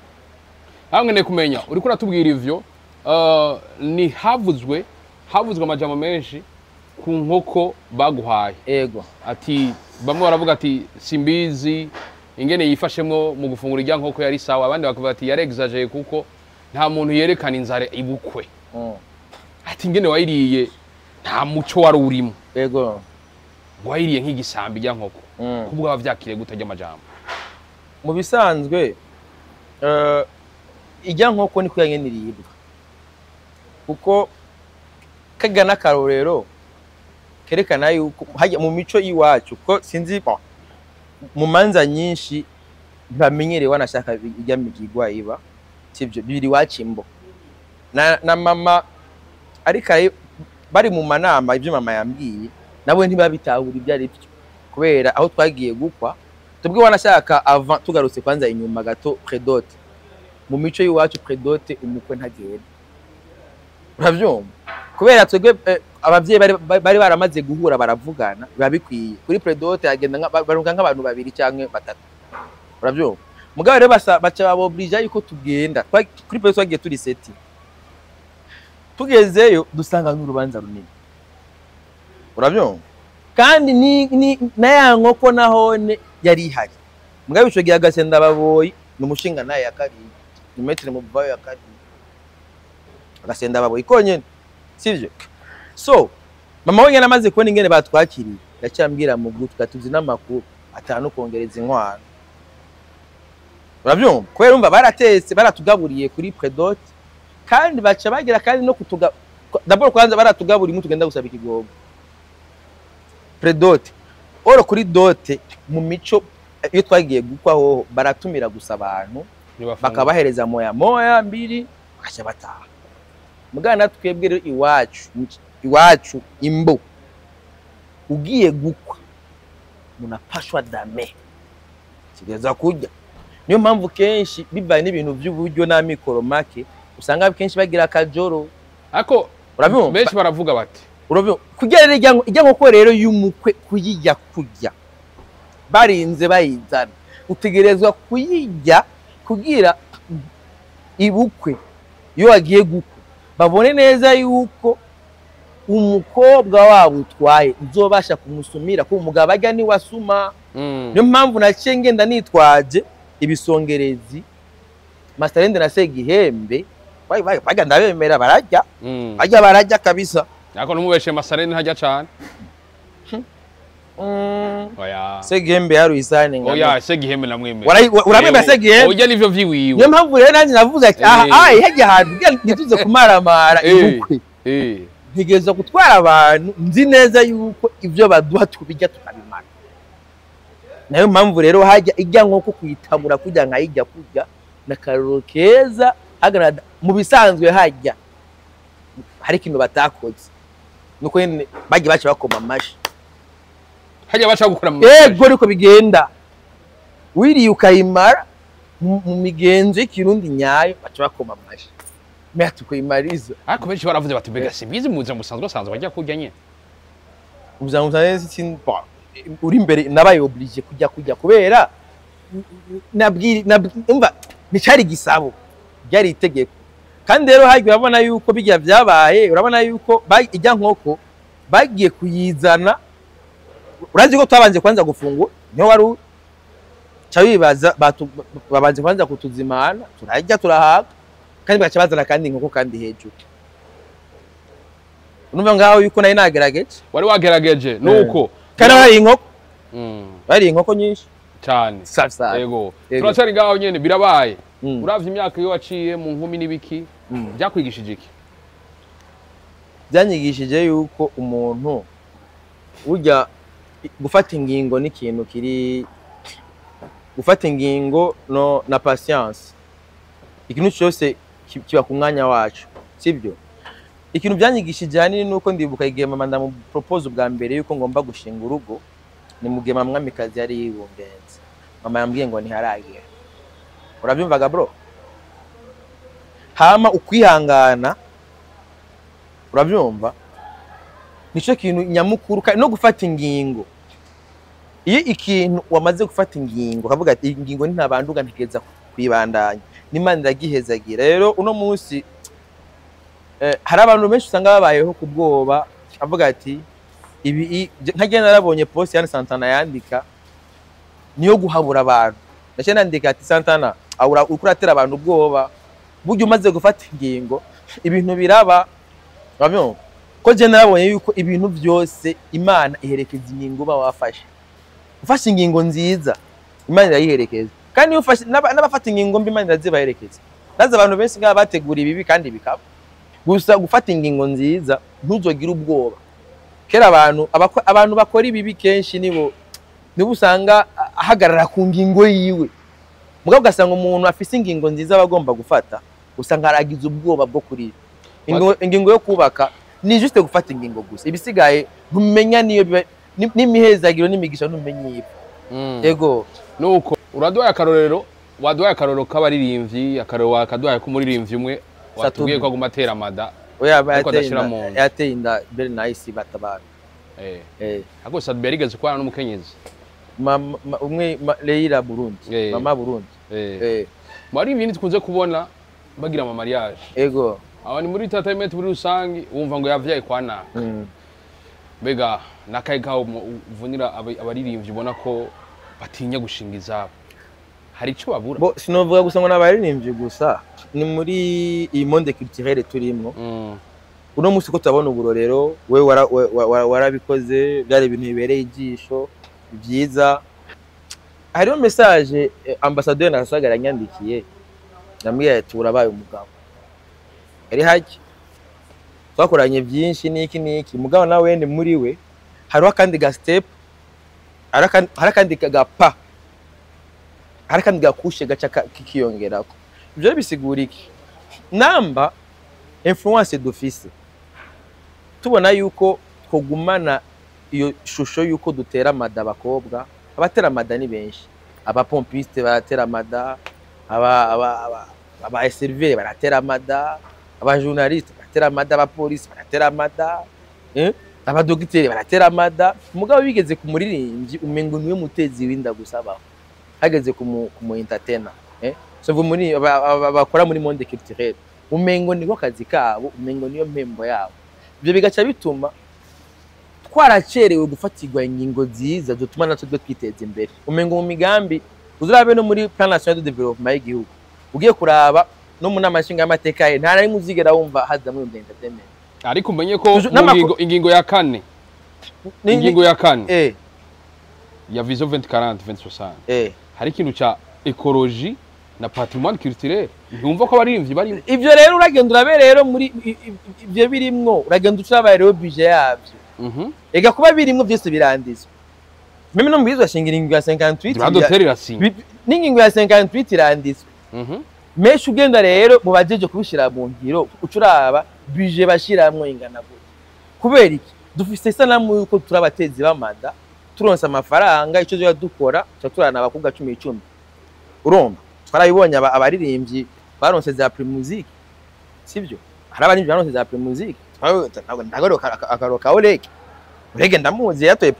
Speaker 2: Hamwe ne kumenya uriko uratubwira ivyo ni havuzwe amajambo menshi ku nkoko baguhaye.
Speaker 1: Ego.
Speaker 2: Ati bamwe baravuga ati Simbizi Ingene yifashemwo mu gufungura irya nkoko yari sawa, abandi bakavuga ati yarexageye kuko nta muntu yerekana inzara ibukwe. Ati ingene wayiriye nta muco wari urimo. Ngo wayiriye nk'igisambi irya nkoko. Kubwo wavyakiriye gute arya amajambo?
Speaker 1: Mu bisanzwe ijya nkoko niko yanyene iribwa, kuko kaga n'akarorero kerekana yuko hajya mu mico y'iwacu, ko sinzi, bon, mu manza nyinshi ntibamenyereye wanashaka ijya migigwa iba sibyo bibiri iwacu imbo na mama, ariko bari mu manama, ibyo mama yambwiye nabo ntibabitahura ibyo ari byo, kubera aho twagiye gukwa tubwe wanashaka avant. Tugarutse kwanza inyuma gato, pré-dot, mu mico y'iwacu pré-dot umukwe ntagenda, uravyumva? Kubera twebwe abavyeyi bari baramaze guhura baravugana, biba bikwiye kuri pré-dot agenda barunga nk'abantu babiri canke batatu, uravyumva? Mugabo rero baca babobrija yuko tugenda. Kuri pré-dot twagiye turi sept, tugezeyo dusanga n'urubanza runini, uravyumva? Kandi ni na ya nkoko nahone yari ihari. Mugabo ico gihe agasenda baboyi ni umushinga naye yakariye, ni maître muvayo yakariye agasenda baboyi konyene, sivyo? So mama wenyene amaze kubona ingene batwakiriye, yaciye mu gutwi tuzi n'amakuru atanu kongereza inkwano, uravyumva? Kubera urumva baratetse, baratugaburiye kuri pré-dot, kandi baca bagira kandi no kutuga d'abord kwanza baratugaburiye tugenda gusaba ikigogo pré-dot. Oro kuri dot mu mico iyo twagiye gukwa hoho baratumira gusa abantu
Speaker 2: Ntibafungura.
Speaker 1: Bakabahereza moya moya mbiri bakaca bataha. Mugana twebwe rero iwacu imbo ugiye gukwa munapashwa dame kigeza kurya. Niyo mpamvu kenshi bivaye n'ibintu by'uburyo n'amikoro make usanga kenshi bagira akajoro.
Speaker 2: Ariko
Speaker 1: Urabyumva?
Speaker 2: benshi baravuga bati
Speaker 1: Urabyumva? Kurya rero ijya nkoko rero y'umukwe, kuyijya kurya barinze bayizana, utegerezwa kuyijya kugira ibukwe iyo wagiye gukwa babone neza yuko umukobwa wabo utwaye uzobasha kumusumira, ko umugabo ajya niwasuma. Niyo mpamvu naciye ngenda nitwaje ibisongerezi Mastarende na Segihembe, bajya ndabemera barajya. Bajya barajya kabisa.
Speaker 2: Ariko numubeshe, Masarene ntajya cane. Oya.
Speaker 1: Segihembe yaruye isahani ngana.
Speaker 2: Oya, Segihembe namwemera.
Speaker 1: Uramwemera Segihembe?
Speaker 2: Oya, nivyo vyiwiwe.
Speaker 1: Niyo mpamvu rero nanjye navuze ati aha ayi hajya ahantu kugira ntituze kumaramara ibukwe, ntegerezwa gutwara abantu nzi neza yuko ibyo baduha tubijya tukabimara. Nayo mpamvu rero hajya ijya nkoko kuyitabura kujya nkayijya kurya na karoro keza hagana mu bisanzwe hajya hari ikintu batakoze, nuko nyene bagiye baca bakoma amashi.
Speaker 2: Hajya baca gukora mu
Speaker 1: Yego, ariko bigenda wiriye ukayimara mu migenzo y'ikirundi nyayo baca bakoma amashi mea tukayimariza.
Speaker 2: Ariko benshi baravuze bati mbega simbizi muza musanzwe basanzwe bajya kurya nyene.
Speaker 1: Ubuzima busanzwe bon, uri imbere nabaye obligé kujya kubera nabwiri umva nticari gisabo, ryari itegeko. Kandi rero hagiye urabona yuko bijya byabaye, urabona yuko ijya nkoko bagiye kuyizana, urazi ko twabanje kwanza gufungura, niho wari uri ca wibaza babanje kwanza kutuzimana, turarya turahaga, kandi bagaca bazana kandi inkoko kandi hejuru. Urumva ngaho yuko nari nagerageje.
Speaker 2: Wari wagerageje nuko.
Speaker 1: Kandi hari inkoko, hari inkoko nyinshi.
Speaker 2: Cyane.
Speaker 1: Safi safi.
Speaker 2: Yego.
Speaker 1: Yego.
Speaker 2: Turacari ngaho nyene, birabaye. Uravye imyaka iyo waciye mu nkumi n'ibiki, byakwigishije iki?
Speaker 1: Byanyigishije yuko umuntu burya gufata ingingo ni ikintu kiri gufata ingingo no na patience, ikintu cyose kiba ku mwanya wacu, sibyo? Ikintu byanyigishije ahanini ni uko ndibuka igihe mama ndamupropose ubwa mbere yuko ngomba gushinga urugo, ni mu gihe mama mwamikazi yari yibungenze. Mama yambwiye ngo ntiharagera, urabyumvaga bro? Hama ukwihangana, urabyumva, nicyo kintu nyamukuru. Kandi no gufata ingingo, iyo ikintu wamaze gufata ingingo ukavuga ati iyi ngingo ntabanduka, ntegereza kuyibandanya n'Imana iragihezagira. Rero uno munsi hari abantu benshi usanga babayeho ku bwoba, avuga ati ibi nkagiye narabonye post ya Santana yandika niyo guhabura abantu. Naciye nandika ati: "Santana, ahura uriko uratera abantu ubwoba. Burya umaze gufata ingingo, ibintu biraba." Urabyumva ko je narabonye yuko ibintu byose Imana iherekeza ingingo uba wafashe. Ufashe ingingo nziza, Imana irayiherekeza, kandi iyo ufashe n'abafata ingingo mbi, Imana irazibaherekeza. Naze abantu benshi nk'aba bategura ibibi kandi bikaba. Gusa gufata ingingo nziza, ntuzogire ubwoba. Kera abantu abantu bakora ibibi kenshi nibo usanga ahagarara ku ngingo yiwe. Mugabo ugasanga umuntu afise ingingo nziza aba agomba gufata, usanga aragize ubwoba bwo kurira. Ingingo yo kubaka ni juste gufata ingingo gusa, ibisigaye ntumenya niyo biba n'imihezagiro n'imigisha, ntumenya iyo. Yego.
Speaker 2: Nuko uraduhaye akarorero, waduhaye akarorero k'abaririmbyi, akarorero wakaduhaye k'umuririmbyi umwe watubwiye ko aguma atera amada.
Speaker 1: Oya.
Speaker 2: Ariko
Speaker 1: yateye
Speaker 2: adashira
Speaker 1: inda.
Speaker 2: mu nda.
Speaker 1: Yateye inda very nice batabara.
Speaker 2: Ariko Sadbi yarigeze kubana n'umukenyezi.
Speaker 1: Umwe Leila Burundi. Mama Burundi.
Speaker 2: Mu baririmbyi ntitukunze kubona bagira ama mariage. Aba ni muri entertainment muri rusange, wumva ngo yavyaye kwa naka. Mbega nakahe kaho uvunira abaririmbyi ubona ko batinya gushinga izabo? Hari ico babura?
Speaker 1: Bo, sinovuga gusa ngo n'abaririmbyi gusa, ni muri iyi monde culturelle turimwo. Uno munsi ko turabona uburorero, wewe warabikoze, byari ibintu bibereye ijisho byiza. Hariho message ambassadeur Nasagara yanyandikiye, namubwiye ati: "Urabaye umugabo." Yari haki twakoranye byinshi n'iki n'iki, mugabo nawe ni muri we hariho akandi ga step, hari akandi ga pa, hari akandi gakushe gaca kikiyongerako. Ibyo rero bisigura iki? Namba influence dufise, tubona yuko twogumana iyo shusho yuko dutera amada abakobwa. Abatera amada ni benshi: abapompiste baratera amada, aba serveur baratera amada, abajournaliste baratera amada, abapolisi baratera amada, abadogiteri baratera amada. Mugabo bigeze ku muririmbyi, umengo niwe mutezi w'inda gusa baho. Hageze ku mu entertainer, so muri bakora muri monde culturel, umengo niko kazi kabo, umengo niyo mpembo yabo. Ibyo bigaca bituma twaracerewe gufatirwa ingingo nziza zotuma natwe twe twiteza imbere. Umengo mu migambi, uzurabe no muri plan national de développement y'igihugu, ugiye kuraba no mu nama nshingamateka ye, nta na rimwe uzigera wumva hazamwo ibya entertainment.
Speaker 2: Ariko umenye ko mu ingingo ya kane, ingingo ya kane ya vision 2040 2060, hari ikintu ca écologie na patrimoine culturel. Ntiwumva ko abaririmbyi barimo?
Speaker 1: Ivyo rero uragenda urabe rero muri ivyo birimwo, uragenda ucurabaye rero budget yavyo. Ega kuba birimwo byose biranditswe, même no mbizwa shingira ingingo ya 58.
Speaker 2: Droit d'auteur irasinye.
Speaker 1: N'ingingo ya 58 iranditswe. Menshi ugenda rero mu bajeje kubishira mu ngiro, ucuraba budget bashiramwo ingana gute. Kubera iki? Dufise isanamu yuko turi abatezi b'amada, turonse amafaranga ico tuba dukora tuca turana abakobwa cumi icumi. Urumva twarabibonye, abaririmbyi baronse za Primusic, sivyo? Hari abaririmbyi baronse za Primusic. Ndagaruka akaro ka Orege. Orege ndamuzi, yatoye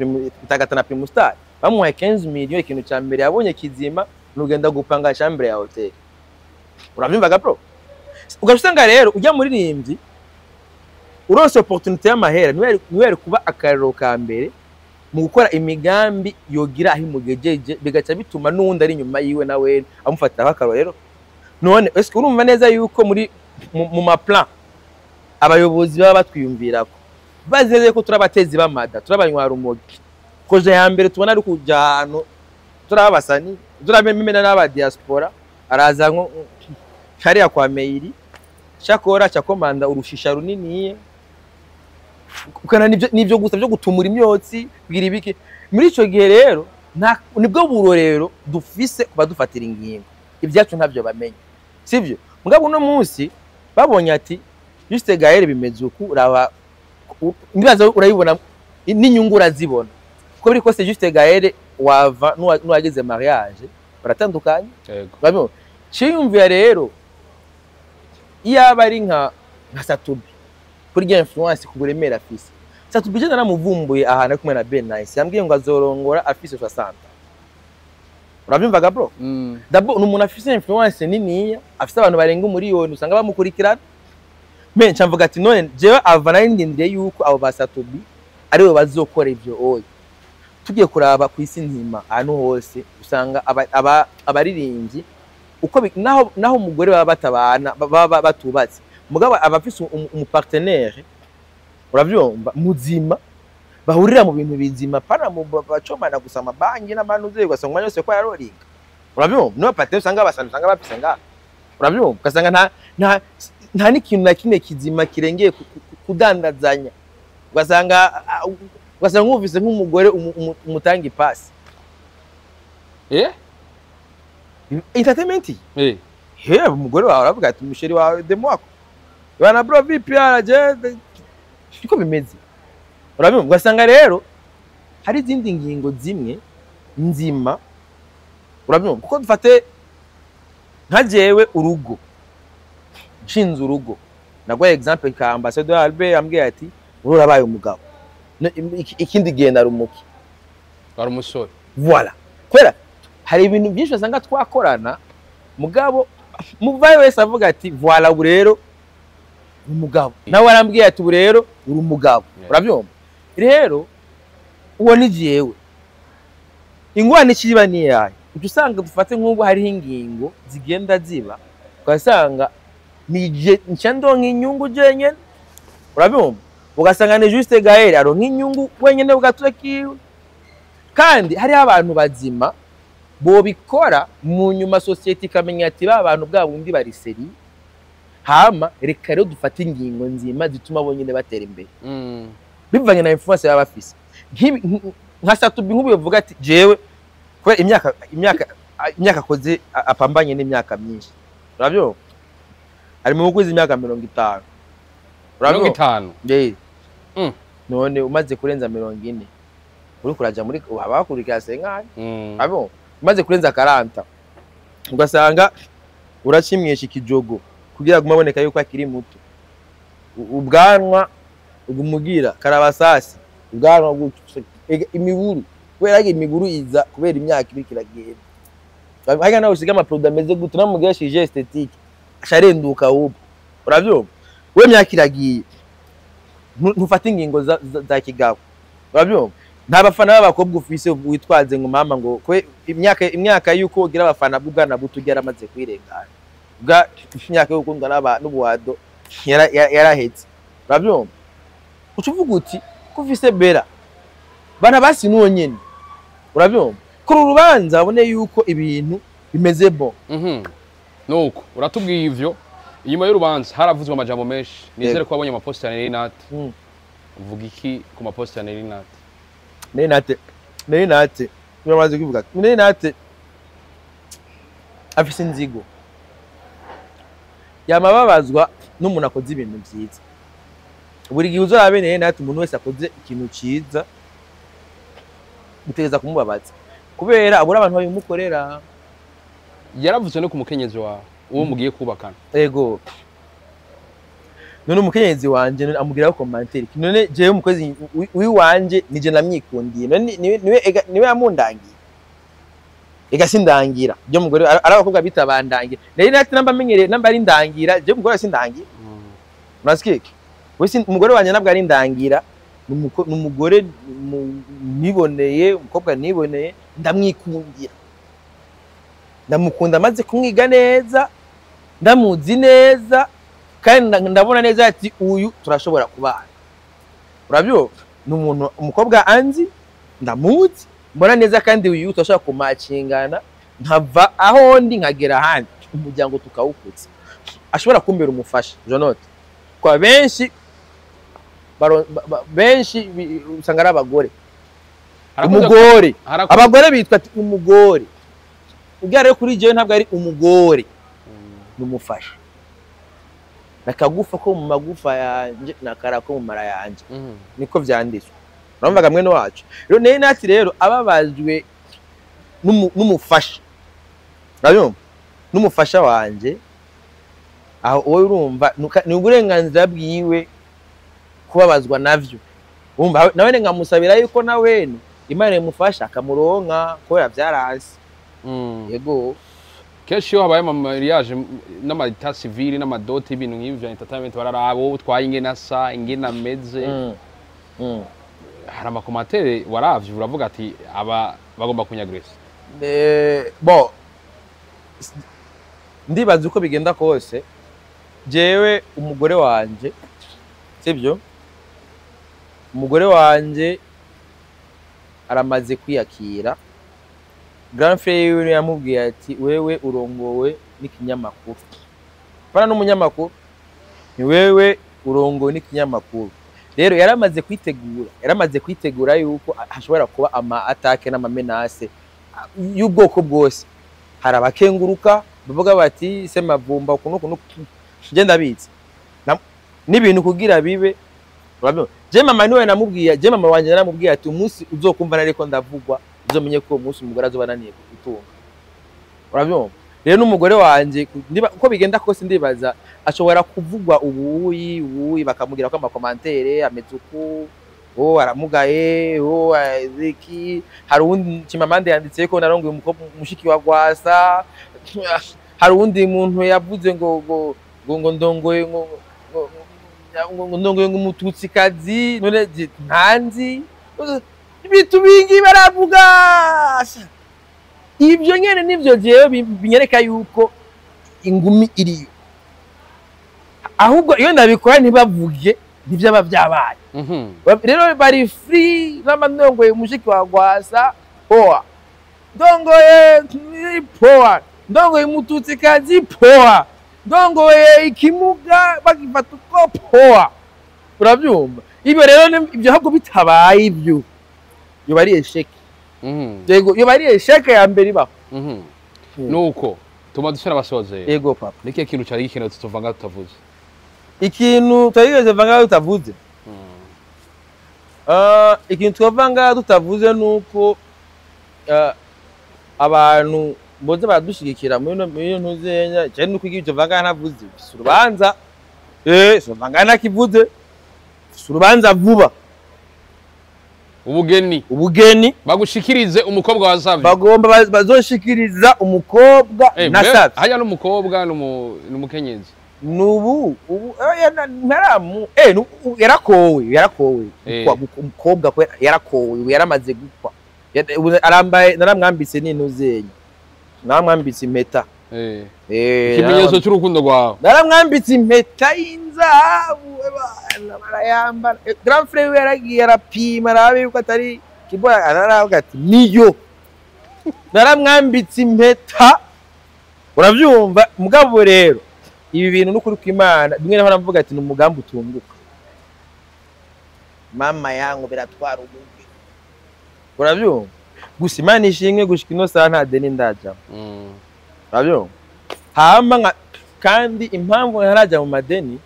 Speaker 1: Tagata na Primustar, bamuhaye 15 millions. Ikintu ca mbere yabonye kizima nugenda gupanga chambre ya hotel. Uravyumvaga bro? Ugaca usanga rero ujya muririmbyi uronse opportunité y'amahera, niwe yari kuba akarero ka mbere mu gukora imigambi yogira aho imugejeje, bigaca bituma n'uwundi ari inyuma yiwe nawe amufatiraho akarorero. None ese urumva neza yuko muri mu maplan abayobozi baba batwiyumvirako, bazi neza ko turi abatezi b'amada, turi abanywarumogi, projet ya mbere tubona ari kuja ahantu turi abasani, turi abemena n'aba diaspora, araza nko hariya kwa Meiri cyakora cyakomanda urushisha runiniye, ukana nivyo gusa byo gutumura imyotsi bwira ibiki. Muri ico gihe rero nibwo burorero dufise kuba dufatira ingingo, ibyacu ntabyo bamenya, sivyo? Mugabo uno munsi babonye ati: "Juste Gaël, bimeze uku, uraba ndibaza urayibona n'inyungu urazibona." Uko biri kose, Juste Gaël wava n'uwagize mariage baratandukanye.
Speaker 2: Yego.
Speaker 1: Urabibona? Ciyumvira rero, iyo aba ari nka Satubi, kuri rya influence, ku buremere afise Satubi, je naramuvumbuye ahantu ari kumwe na Ben Nice, yambwiye ngo azorongora afise 60. Urabyumvaga bro? D'abord ni umuntu afise influence niniya, afise abantu barenga umuriyoni usanga bamukurikirana. Mais nca mvuga ati: "None jewe ava nari ndindiriye yuko abo ba Satubi aribo bazokora ivyo." Oya. Tugiye kuraba ku isi nzima, ahantu hose usanga abaririmbyi uko naho umugore baba batabana, baba batubatse, mugabo aba afise umupartenaire, uravyumva, muzima, bahurira mu bintu bizima, pana mu bacomana gusa amabanki n'amanuze, ugasanga umwanya wose ko araroringa, uravyumva. Niba partenaire usanga basana, usanga bafise ngaha, uravyumva, ugasanga nta n'ikintu na kimwe kizima kirengeye kudandazanya, ugasanga nk'ufise nk'umugore umutanga ipasi. Entertainment. He, umugore wawe aravuga ati umuchéri wawe, demo wako bana, bro, vipi, araje, niko bimeze, urabyumva. Ugasanga rero hari izindi ngingo zimwe nzima, urabyumva, kuko dufate nka jewe urugo, nshinze urugo, naguhaye exemple ka ambassadeur Albert ambwiye ati uri urabaye umugabo. Ikindi gihe narumuki.
Speaker 2: Wari umusore.
Speaker 1: Voilà, kubera hari ibintu byinshi usanga twakorana, mugabo muvaye wese avuga ati voilà, ubu rero uri umugabo, nawe arambwiye ati ubu rero uri umugabo. Urabyumva rero, uwo ni jewe. Ingwane ikiriba ni iyahe? Uca usanga dufate nk'ubu hariho ingingo zigenda ziba, ugasanga nije nca ndonka inyungu jenyene, urabyumva, ugasanga ni Juste Gaël aronka inyungu wenyene ku gatwe kiwe, kandi hariho abantu bazima bobikora. Mu nyuma société ikamenya ati ba bantu bwa bundi bari sérieux, hama reka rero dufate ingingo nzima zituma bonyene batera imbere, bivanye na influence baba bafise. Nka Satubi nk'ubu yovuga ati jewe kubera imyaka akoze, apambanye n'imyaka myinshi, urabyumva, ari mu kuzi imyaka 50.
Speaker 2: mirongo
Speaker 1: Urabyumva?
Speaker 2: itanu
Speaker 1: Eh. None umaze kurenza 40, uriko uraja muri haba hakurikira 50. Abo umaze kurenza 40, ugasanga uracimwisha ikijogo kugira ngo aboneka yuko akiri muto. Ubwanwa ugumugira karabasasi, ubwanwa gutyo, imiburu, kubera ko imiburu iza kubera imyaka iriko iragenda. Harya nawe usiga amaproduit ameze gute, namugira chirurgie esthétique, acarenduka ahubwo, uravyumva. We myaka iragiye, ntufate ingingo za kigabo, uravyumva. Nta bafana b'abakobwa ufise witwaze ngo mama ngo kwe imyaka yuko ugira abafana b'ubwana buto ugera amaze kwirengana, bwa imyaka yo gukundwa n'ubuwado yarahetse, uravyumva. Uca uvuga uti ko ufise bera bana basi n'uwo nyene, uravyumva, kuri urubanza babone yuko ibintu bimeze bon.
Speaker 2: Nuko uratubwiye ivyo, inyuma y'urubanza haravuzwe amajambo menshi. Nizere ko wabonye amaposta ya Nelly. Uvuga iki ku maposta ya Nelly Nat?
Speaker 1: Nelly Nat uramaze kuvuga, Nelly Nat afise inzigo, yamababazwa n'umuntu akoze ibintu vyiza. Buri gihe uzorabe Nelly Nat, umuntu wese akoze ikintu ciza bitegereza kumubabaza, kubera abura abantu babimukorera.
Speaker 2: Yaravuze no ku mukenyezi wawe, uwo mugiye kubakana.
Speaker 1: Ego, none umukenyezi wanje, none amubwiraho commentaire? None jewe umukozi wiwanje nije namwikundiye? None niwe niwe yamundangiye? Ega sindangira byo mugore, ari abakobwa bita bandangira. Nari nati namba menyereye namba ari ndangira, jewe umugore sindangira. Urasikiye? We umugore wanje ntabwo ari ndangira, ni umugore niboneye, umukobwa niboneye, ndamwikundira, ndamukunda maze kumwiga neza, ndamuzi neza, kandi ndabona neza ati uyu turashobora kubana, urabyumva. Ni umuntu, umukobwa anzi, ndamuzi, mbona neza, kandi uyu turashobora kumacingana, nkava aho ndi nkagera ahandi, umuryango tukawukutsa, ashobora kumbera umufasha. Jonote kwa benshi benshi usanga ari abagore. Umugore, abagore bitwa ati umugore ubwo rero kuri jewe ntabwo ari umugore, ni umufasha, nakagufa ko mu magufa yanje nakara ko mu mara yanje. Niko vyanditswe, urumvaga mwene wacu. Rero Nelly Nat rero ababajwe n'umufasha, urabyumva, n'umufasha wanje aho, wowe urumva ni uburenganzira bwiwe kubabazwa navyo. Urumva, nawe nkamusabira yuko nawene Imana imufasha akamuronka, kubera vyaranse. Yego.
Speaker 2: Kenshi iyo habaye amamariage n'amaleta civile n'amadot, ibintu nk'ibyo bya entertainment, bararaba wowe utwaye ingene asa, ingene ameze. Hari ama commentaires waravye uravuga ati aba bagomba kunyagresa?
Speaker 1: Bon, ndibaza uko bigenda kose, jewe umugore wanje, sibyo, umugore wanje aramaze kwiyakira. Grand frère wiwe yamubwiye ati: "Wewe urongowe n'ikinyamakuru, pana n'umunyamakuru, ni wewe urongowe n'ikinyamakuru." Rero yaramaze kwitegura yuko hashobora kuba ama attaques n'ama menaces y'ubwoko bwose. Hari abakenguruka bavuga bati: "Semavumba ukuntu ukuntu." Je ndabizi n'ibintu kugira bibe, urabibona. Je mama niwe namubwiye, je mama wanje naramubwiye ati: "Umunsi uzokumva nariko ndavugwa, uzomenye ko uwo munsi umugore azoba ananiye gutunga." Urabyumva? Rero n'umugore wanje uko bigenda kose, ndibaza ashobora kuvugwa ubuyi ubuyi, bakamugira ko ama commentaires ameze uku, oh aramugaye, oh iki. Hari uwundi Chimamanda yanditse ko narongoye umukobwa mushiki wa Gwasa. Hari uwundi muntu yavuze ngo ndongoye ngo ndongoye ngo umututsikazi. None ntanzi ibintu bingi baravuga. Ibyo nyene nivyo jewe binyereka yuko ingumi iriyo. Ahubwo iyo ndabikora ntibavuge, ntivyaba vyabaye. Rero bari free n'amanongoye umushiki wa Gwasa, poa, ndongoye poa, ndongoye umututsikazi poa, ndongoye ikimuga bagifata uko poa. Urabyumva? Ibyo rero ibyo ahubwo bitabaye, ibyo yoba ari échec. Yego, yoba ari échec ya mbere ibaho.
Speaker 2: Nuko tuma dushyira abasozera.
Speaker 1: Yego papa.
Speaker 2: Ni ikihe kintu cyari gikenewe tutuvanga tutavuze?
Speaker 1: Ikintu twigeze vanga tutavuze, ikintu twavanga tutavuze nuko abantu boze baradushigikira muri ino ntuzenya cyane, nuko ibyo vanga ntavuze. Mfise urubanza, vanga ntakivuze, mfise urubanza vuba.
Speaker 2: Ubugeni.
Speaker 1: Ubugeni.
Speaker 2: Bagushikirize umukobwa wa Savye.
Speaker 1: Bagomba bazoshikiriza umukobwa nasavye.
Speaker 2: Hajya n'umukobwa n'umukenyezi.
Speaker 1: Nubu ubu ntaramu yarakowe. Umukobwa ko yarakowe, ubu yaramaze gukwa. Ubu arambaye, naramwambitse n'intuzenya, naramwambitse impeta.
Speaker 2: Ikimenyetso cy'urukundo rwawe.
Speaker 1: Naramwambitse impeta y'inzahabu, bana barayambara. Grand frère we yaragiye arapima, arabe yuko atari kibora, araravuga ati niyo. Naramwambitse impeta, uravyumva? Mugabo rero ibi bintu n'ukuri kw'Imana, bimwe naho navuga ati ni umugambi utunguka, mama yangu, biratwara umugwi, uravyumva? Gusa Imana ishimwe, gushika ino saha nta deni ndajamo. Urabyumva? Hama kandi impamvu ntarajya mu madeni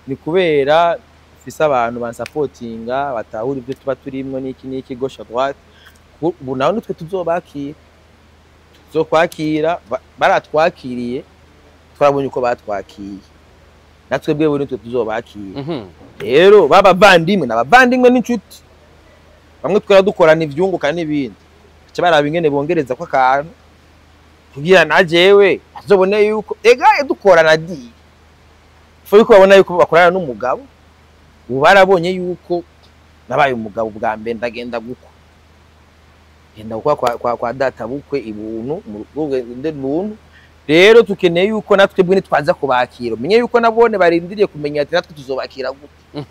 Speaker 1: ni kubera mfise abantu bansapotinga, batahura ibyo tuba turimwo n'iki n'iki, gauche à droite. Ubu naho nitwe tuzobakira, tuzokwakira. Baratwakiriye, twarabonye uko batwakiye, natwe bwewe nitwe tuzobakira. Rero babavandimwe n'abavandimwe n'inshuti, bamwe twara dukorana ivyunguka n'ibindi, baca baraba ingene bongereza ko akantu kugira na jewe azobone yuko ega dukorana di fo, yuko babona yuko bakorana n'umugabo. Ubu barabonye yuko nabaye umugabo bwa mbere, ndagenda gukwa, genda gukwa kwa data bukwe ibuntu mu rugo buntu. Rero tukeneye yuko natwe bwe nitwaza kubakira, umenye yuko nabone barindiriye kumenya ati natwe tuzobakira gute.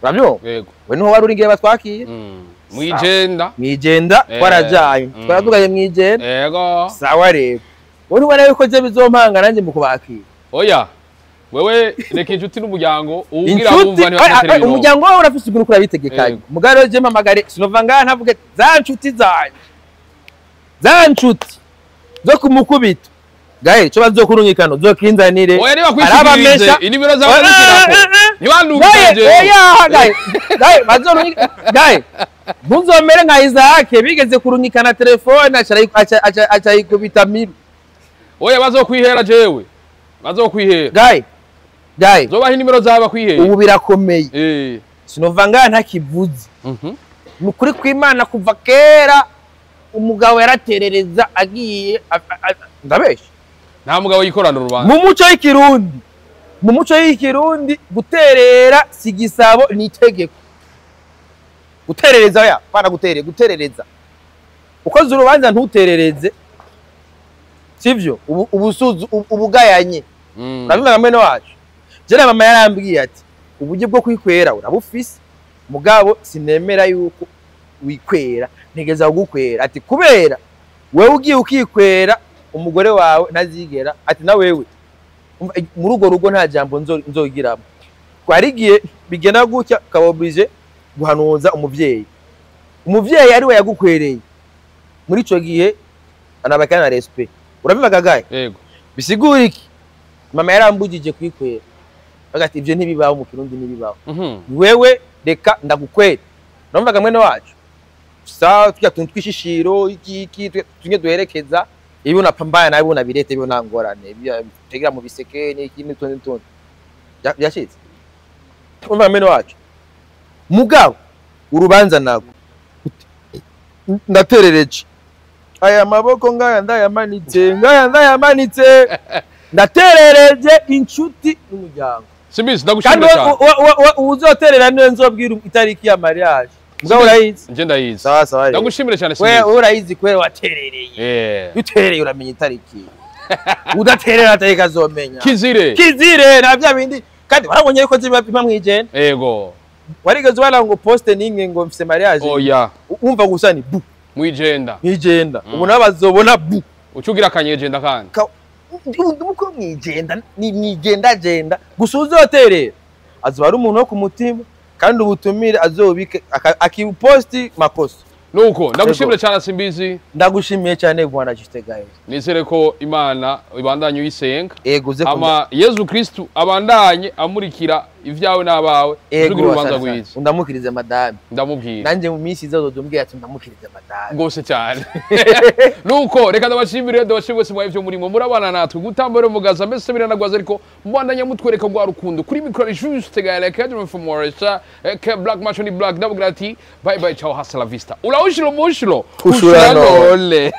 Speaker 1: Urabyumva?
Speaker 2: Yego.
Speaker 1: We niho wari uri ngiye batwakira.
Speaker 2: Mwijenda.
Speaker 1: Mwijenda. Twarajanye, twaraduganye mwijenda.
Speaker 2: Yego.
Speaker 1: Sawa, rero wowe ntubona yuko je bizompanga nanjye mu kubakira?
Speaker 2: Oya, wewe reka inshuti n'umuryango uwugira
Speaker 1: Inshuti
Speaker 2: wumva
Speaker 1: oya,
Speaker 2: ntibakutere
Speaker 1: oya,
Speaker 2: ibirombe.
Speaker 1: Umuryango wawe urafise ukuntu urabitegekanye.
Speaker 2: Yego.
Speaker 1: Mugabo rero je mpamagare, sinova ngaha ntavuge za nshuti zanje, za nshuti zo kumukubita gahe, ico bazokurungikana uzokinzanire.
Speaker 2: Oya, niba kwishikirize
Speaker 1: Arabamesha.
Speaker 2: inimero zawe zikirako
Speaker 1: Gaye,
Speaker 2: ntibandungikanje.
Speaker 1: oya, gaye, gaye, bazorungika, gaye, ntuzomere nka Isaac bigeze kurungikana telefone aca ayikubita miru.
Speaker 2: Oya, bazokwihera, jewe bazokwihera.
Speaker 1: Gaye, gaye.
Speaker 2: Zobaha inimero zawe bakwihera.
Speaker 1: Ubu birakomeye. Sinova ngaha ntakivuze. Ni ukuri kw'Imana, kuva kera umugabo yaraterereza agiye ndabesha?
Speaker 2: Nta mugabo yikorana urubanza.
Speaker 1: Mu muco y'ikirundi guterera si igisabo, ni itegeko. Guterereza ya bana guterere, guterereza. Ukoze urubanza ntuterereze, sivyo? Ubusuzu ubugayanye. Urabivuga mwene wacu. Je na mama yarambwiye ati uburyo bwo kwikwera urabufise, mugabo sinemera yuko wikwera, ntegeza kugukwera. Ati kubera wewe ugiye ukikwera umugore wawe ntazigera, ati na wewe muri urwo rugo nta jambo nzogiramo. Twarigiye bigenda gutya kabobrije guhanuza umuvyeyi. Umuvyeyi ari we yagukwereye. Muri ico gihe anabakana na respect. Urabivuga gaye?
Speaker 2: Yego.
Speaker 1: Bisigura iki? Mama yarambujije kwikwera. Bagati ivyo ntibibaho mu Kirundi, ntibibaho. Wewe reka ndagukwera. Urumvaga mwene wacu. Sa tujya tuntu twishishiro iki iki tumwe duherekeza, ibi unapambana nawe unabirete, ibi unangorane, tegera mu biseke n'iki n'utundi n'utundi. Byashitse. Urumva mwene wacu. Mugabo urubanza nago ndaterereje. Aya maboko ngaya ndayamanitse, ngaya ndayamanitse. Ndaterereje inshuti n'umuryango.
Speaker 2: Simbizi,
Speaker 1: Kandi
Speaker 2: ndagushimira cyane.
Speaker 1: uzoterera niwe nzobwira itariki ya mariage. Mugabo urayizi?
Speaker 2: Nje ndayizi.
Speaker 1: Sawa sawa.
Speaker 2: Ndagushimira cyane
Speaker 1: We
Speaker 2: Simbizi.
Speaker 1: urayizi kwera waterereye.
Speaker 2: Eh.
Speaker 1: Iyo uterereye uramenya itariki. Udaterera atariki azomenya.
Speaker 2: Kizire.
Speaker 1: Kizire na bya bindi. Kandi warabonye yuko zibapima mwijenda.
Speaker 2: Yego.
Speaker 1: Warigeze ubona ngo poste nimwe ngo mfise mariage.
Speaker 2: Oya.
Speaker 1: Umva gusa ni bu
Speaker 2: Mwijenda.
Speaker 1: mwijenda. Ubu nabo bazobona bu.
Speaker 2: Ucugira akanyejenda kandi.
Speaker 1: Uko mwijenda ni mwijenda jenda gusa uzoterera azoba ari umuntu wo ku mutima, kandi ubutumire azobike akiposti makosa.
Speaker 2: Nuko ndagushimira cyane Simbizi.
Speaker 1: Ndagushimiye cyane bwana Justin Gael.
Speaker 2: Nizere ko Imana ibandanye uyisenga.
Speaker 1: Ego uze
Speaker 2: Ama Yezu Kristu abandanye amurikira ivyawe n'abawe.
Speaker 1: Ego
Speaker 2: Uzugira urubanza
Speaker 1: asante.
Speaker 2: rwiza.
Speaker 1: Undamukirize madame.
Speaker 2: Ndamubwira.
Speaker 1: Nanje mu minsi izazo umbwira ati ndamukirize madame.
Speaker 2: Rwose cyane. Nuko reka ndabashimire, ndabashimire mwese mwaye ivyo murimo murabana natwe gutambara mugaza mbese biranagwaza, ariko mbandanya mutwereka rwa rukundo kuri micro ni Juste Gael Academy from Morisa ke Black Machoni Black. Ndababwira ati bye bye, ciao, hasta la vista. Ulaushilo mushilo
Speaker 1: Ushura
Speaker 2: nole.